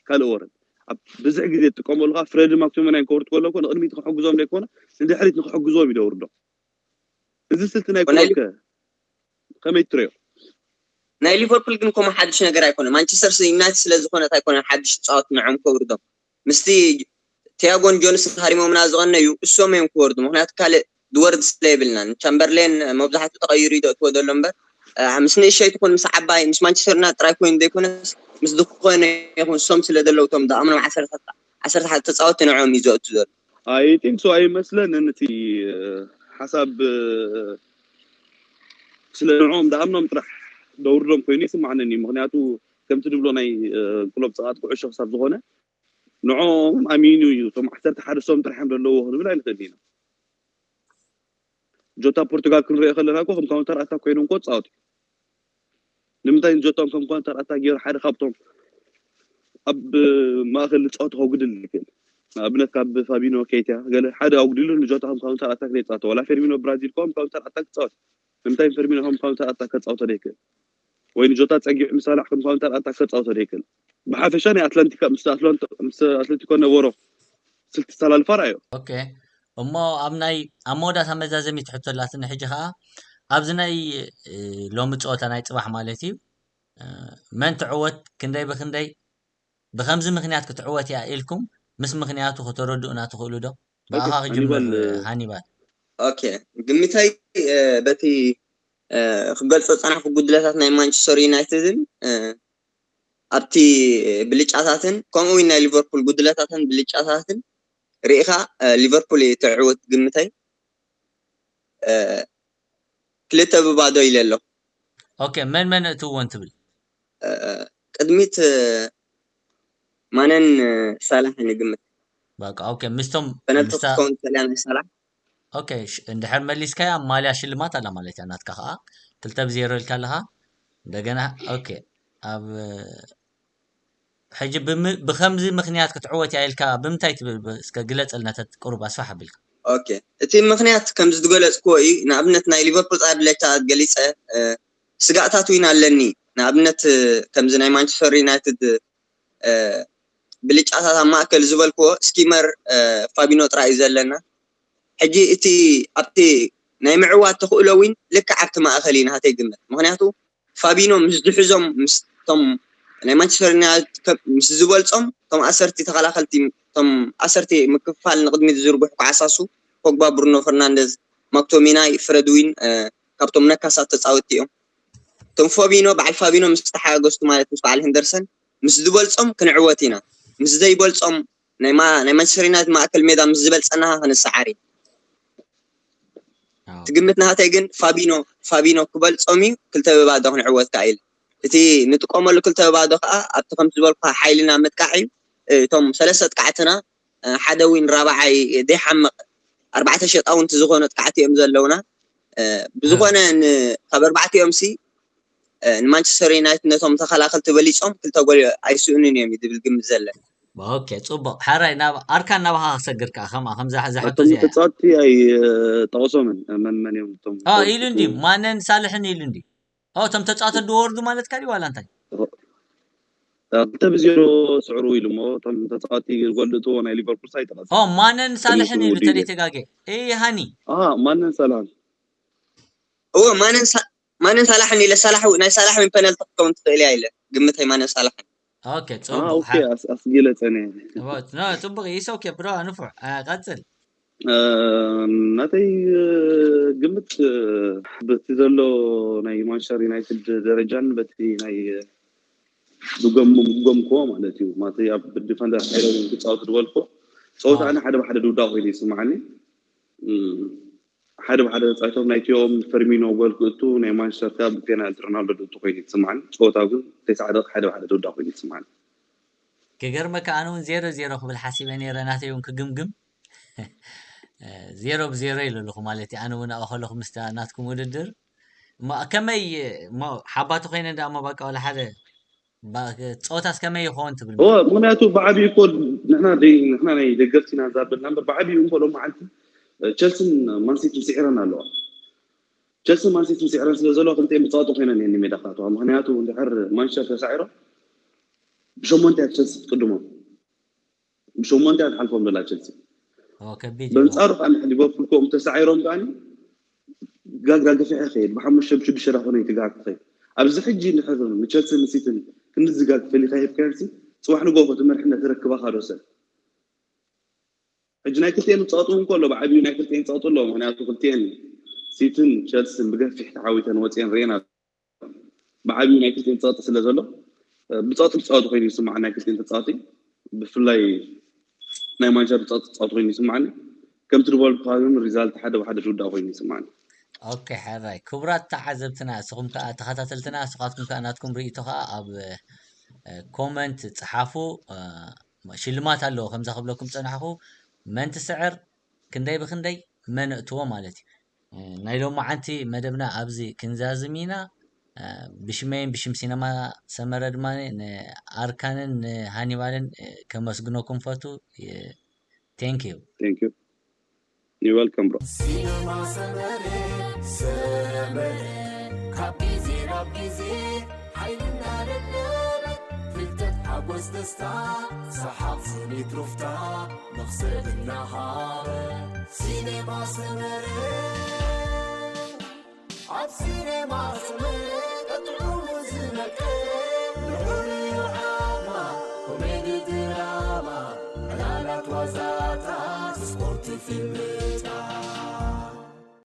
ካልእ ወረድ ኣብ ብዝሕ ግዜ ትጥቀመሉ ከዓ ፍረድ ማክቶመናይ ክወርድ ከለኮ ንቅድሚት ክሕግዞም ዘይኮነ ንድሕሪት ንክሕግዞም ይደውርዶ እዚ ስልቲ ናይ ክሎፕ ከ ከመይ ትሪኦ ናይ ሊቨርፑል ግን ከምኡ ሓድሽ ነገር ኣይኮነ ማንቸስተር ዩናይትድ ስለ ዝኾነት ኣይኮነን ሓድሽ ፃወት ንዖም ከውርዶም ምስቲ ቲያጎን ጆንስ ሃሪሞምና ዝቐነዩ እሶም እዮም ክወርዱ ምክንያቱ ካልእ ድወርድ ስለ የብልናን ቻምበርሌን መብዛሕትኡ ተቐይሩ ይደእትዎ ዘሎ እምበር ምስ ንእሸይ ትኹን ምስ ዓባይ ምስ ማንቸስተር ዩናይትድ ጥራይ ኮይኑ ዘይኮነስ ምስ ዝኾነ ይኹን እሶም ስለ ዘለውቶም ዝኣምኖም ዓሰርተ ተፃወቲ ንዖም እዩ ዘእቱ ዘሎ I think so ኣይመስለንን እቲ ሓሳብ ስለ ንዕኦም ዝኣምኖም ጥራሕ ደውርዶም ኮይኑ ይስማዓነኒ ምክንያቱ ከምቲ ድብሎ ናይ ክሎብ ፀቓጥ ኩዕሾ ክሳብ ዝኾነ ንዕኦም ኣሚኑ እዩ እቶም ዓሰርተ ሓደ ሰም ጥራሕ እዮም ዘለዎ ክንብል ኣይንኽእል ኢና ጆታ ፖርቱጋል ክንሪኦ ከለና እኮ ከም ካውንተር ኣታክ ኮይኖም እኮ ፃወት እዩ ንምንታይ ንጆቶም ከም ካውንተር ኣታክ ገይሩ ሓደ ካብቶም ኣብ ማእከል ንፃወት ከጉድል ይክእል ንኣብነት ካብ ፋቢኖ ኬትያ ገለ ሓደ ኣጉዲሉ ንጆታ ከም ካውንተር ኣታክ ዘይፃወት ዋላ ፌርሚኖ ብራዚል ከም ካውንተር ኣታክ ፃወት ንምንታይ ፈርሚኖ ከም ካውንተር ኣታክ ከፃውቶ ዘይክእል ወይ ንጆታ ፀጊዑ ምሳላሕ ከም ካውንተር ኣታክ ከፃውቶ ዘይክእል ብሓፈሻ ናይ ኣትላንቲካ ምስ ኣትላንቲኮ ነበሮ ስልቲ ሰላልፋ ርኣዮ ኦኬ እሞ ኣብ ናይ ኣብ መወዳእታ መዛዘሚት ሕቶ ኣላትኒ ሕጂ ከዓ ኣብዚ ናይ ሎሚ ፀወታ ናይ ፅባሕ ማለት እዩ መን ትዕወት ክንደይ ብክንደይ ብከምዚ ምክንያት ክትዕወት እያ ኢልኩም ምስ ምክንያቱ ከተረድኡና ትኽእሉ ዶ ብኣኻ ክጅምር ሃኒባል ኦኬ ግምተይ በቲ ክገልፆ ዝፀናሕኩ ጉድለታት ናይ ማንቸስተር ዩናይትድን ኣብቲ ብልጫታትን ከምኡ እውን ናይ ሊቨርፑል ጉድለታትን ብልጫታትን ርኢኻ ሊቨርፑል ትዕወት ግምተይ ክልተ ብባዶ ኢለ ኣሎ ኦኬ መን መን እትውን ትብል ቅድሚት ማነን ሳላሕን ይግምት በቃ ኦኬ ምስቶም ፈነልቲ ክትከውን ትኽእልያ ናይ ሳላሕ ኦኬ እንድሕር መሊስካያ ማልያ ሽልማት ኣላ ማለት እያ ናትካ ከዓ ክልተ ብዜሮ ኢልካ ኣለካ እንደገና ኦኬ ኣብ ሕጂ ብከምዚ ምክንያት ክትዕወት እያ ኢልካ ብምንታይ ትብል እስከ ግለፀልና ቁሩብ ኣስፋሕ ኣቢልካ ኦኬ እቲ ምክንያት ከምዚ ዝገለፅክዎ እዩ ንኣብነት ናይ ሊቨርፑል ፀ ብለቻ ገሊፀ ስጋእታት እውን ኣለኒ ንኣብነት ከምዚ ናይ ማንቸስተር ዩናይትድ ብልጫታት ኣብ ማእከል ዝበልክዎ ስኪመር ፋቢኖ ጥራይ እዩ ዘለና ሕጂ እቲ ኣብቲ ናይ ምዕዋት ተኽእሎ እውን ልክዕ ኣብቲ ማእከል እዩ ናተይ ግምት ምክንያቱ ፋቢኖ ምስ ዝሕዞም ምስቶም ናይ ማንቸስተር ዩናይትድ ምስ ዝበልፆም እቶም ኣሰርቲ ተኸላኸልቲ እቶም ኣሰርቲ ምክፍፋል ንቅድሚት ዝዝርግሑ ክዓሳሱ ፖግባ ብሩኖ ፈርናንደዝ ማክቶሚናይ ፍረድዊን ካብቶም ነካሳት ተፃወቲ እዮም እቶም ፋቢኖ በዓል ፋቢኖ ምስ ተሓጋገዝቱ ማለት ምስ በዓል ሄንደርሰን ምስ ዝበልፆም ክንዕወት ኢና ምስ ዘይበልፆም ናይ ማ- ናይ ማንቸስተር ዩናይትድ ማእከል ሜዳ ምስ ዝበልጸና ክንሰዓር እዩ። ትግምት ናተይ ግን ፋቢኖ ፋቢኖ ክበልጾም እዩ። ክልተ ብባዶ ክንዕወት ከኣ ኢለ። እቲ ንጥቀመሉ ክልተ ብባዶ ከኣ ኣብቲ ከምቲ ዝበልኩ ሓይልና ምጥቃዕ እዩ። እቶም ሰለስተ ጥቃዕትና ሓደ ዊን ራብዓይ ዘይሓምቕ ኣርባዕተ ሸጣውንቲ ዝኾነ ጥቃዕቲ እዮም ዘለውና። ብዝኾነ ካብ ኣርባዕቲኦም ሲ ንማንቸስተር ዩናይትድ ነቶም ተኸላኸልቲ በሊጾም ክልተ ጎል ኣይስእኑን እዮም ዝብል ግምት ዘለ። ኦኬ ጽቡቕ። ሓራይ ናብ ኣርካን ናባኻ ክሰግር ከኣ ከምኣ ከምዛ ዝሕቶ እዚኣ። ተጻወትቲ ኣይጠቕሶምን መን መን እዮም እቶም ኢሉ እንዲ ማነን ሳልሕን ኢሉ እንዲ እቶም ተጻወተ ድወርዱ ማለት ካዲ ዋላ እንታይ ክልተ ብዜሮ ስዕሩ ኢሉ እሞ እቶም ተጻወቲ ጎል እትዎ ናይ ሊቨርፑል ሳይ ተቐጽ ኦ ማነን ሳልሕን ኢሉ ተደይ ተጋገ እ ሃኒ ማነን ሳልሕን እዎ ማነን ማነን ሳላሕን ኢለ ሳላሕ ናይ ሳላሕ ምን ፔናልቲ ክትከውን ትኽእል እያ ኢለ ግምተይ ማነን ሳላሕን ኦኬ ጽቡቅ ኣስጊለጸኒ ጽቡቅ ይስ ኦኬ ብሮ ንፉዕ ቀጽል ናተይ ግምት በቲ ዘሎ ናይ ማንቸስተር ዩናይትድ ደረጃን በቲ ናይ ዝገምኩዎ ማለት እዩ ማለት ኣብ ዲፈንደር ሓይሎም ክፃወቱ ዝበልኩ ፀወታ ኣነ ሓደ ብሓደ ድውዳ ኮይኑ ይስማዓኒ ሓደ ብሓደ ተፃይቶም ናይቲኦም ፈርሚኖ ጎል ክእቱ ናይ ማንቸስተር ካብ ፔናልቲ ሮናልዶ ድእቱ ኮይኑ ይስማዓኒ ፀወታ ግን ተስዓ ደቂ ሓደ ብሓደ ድውዳ ኮይኑ ይስማዓኒ ክገርመካ ኣነ እውን ዜሮ ዜሮ ክብል ሓሲበ ነይረ ናተይ እውን ክግምግም ዜሮ ብዜሮ ኢሉ ኣለኹ ማለት እዩ ኣነ እውን ኣብኡ ከለኹ ምስታ ናትኩም ውድድር ከመይ ሓባቲ ኮይነ እንዳ እሞ በቃ ወላ ሓደ ፀወታስ ከመይ ይኸውን ትብል ምክንያቱ ብዓብዩ እኮ ንሕና ንሕና ናይ ደገፍቲ ኢና ዛብልና እምበር ብዓብዩ እንኮ ሎም መዓልቲ ቸልስን ማንሲቲ ስዒረን ኣለዋ ቸልስን ማንሲቲ ስዒረን ስለ ዘለዋ ክልተ ብፀዋጡ ኮይነን እየን ሜዳ ክኣተዋ ምክንያቱ እንድሕር ማንቸስተር ተሳዒሮም ብሸሞንተ እያ ቸልሲ ትቅድሞም ብሸሞንተ እያ ትሓልፎም ዘላ ቸልሲ ከቢድ በንፃሩ ከዓ ሊቨርፑል ከምኡ ተሳዒሮም ከዓ ጋግ ዳግፊሐ ይኸይድ ብሓሙሽተ ብሽዱሽተ ዳ ኮነ ይትጋግ ትኸይድ ኣብዚ ሕጂ እንድሕር ንቸልሲ ንሲትን ክንዝጋግ ፈሊካ ሂብካዮምሲ ፅባሕ ንጎ እቲ መርሕነት ተረክበካ ዶ ሰብ ሕጂ ናይ ክልቲኤን ዝፀቕጡ እውን ከሎ ብዓብዩ ናይ ክልቲኤን ይፀቕጡ ኣለዎ ምክንያቱ ክልቲኤን ሲትን ቸልስን ብገፊሕ ተዓዊተን ወፅኤን ርኤና ብዓብዩ ናይ ክልቲኤን ተፃወቲ ስለ ዘሎ ብፀወቲ ብፀወቲ ኮይኑ ይስማዕ ናይ ክልቲኤን ተፃወቲ ብፍላይ ናይ ማንቸስተር ብፀወቲ ተፃወቲ ኮይኑ ይስማዕኒ ከምቲ ዝበልኩካ ግን ሪዛልት ሓደ ብሓደ ዝውዳእ ኮይኑ ይስማዕኒ ኦኬ ሕራይ ክቡራት ተዓዘብትና እስኹም ከዓ ተኸታተልትና እስኻትኩም ከዓ ናትኩም ርእቶ ከዓ ኣብ ኮመንት ፀሓፉ ሽልማት ኣለዎ ከምዛ ክብለኩም ፀናሕኩ መን ትስዕር ክንደይ ብክንደይ መን እእትዎ ማለት እዩ ናይ ሎማዓንቲ መደብና ኣብዚ ክንዛዝም ኢና ብሽመይን ብሽም ሲነማ ሰመረ ድማ ንኣርካንን ንሃኒባልን ከመስግነኩም ፈቱ thank you thank you you're welcome bro ሲነማ ሰመረ ሰመረ ካብ ግዜ ናብ ግዜ ሓይልና ደደበ ፍልጠት ሓጎስ ደስታ ሰሓቕ ስኒት ሩፍታ መኽሰብ እናሃበ ሲኔማ ሰመረ ኣብ ሲኔማ ሰመረ ቀጥዑሙ ዝነቀ ልዑል ዓማ ኮሜዲ ድራማ ዕላላት ዋዛታት ስፖርት ፊልም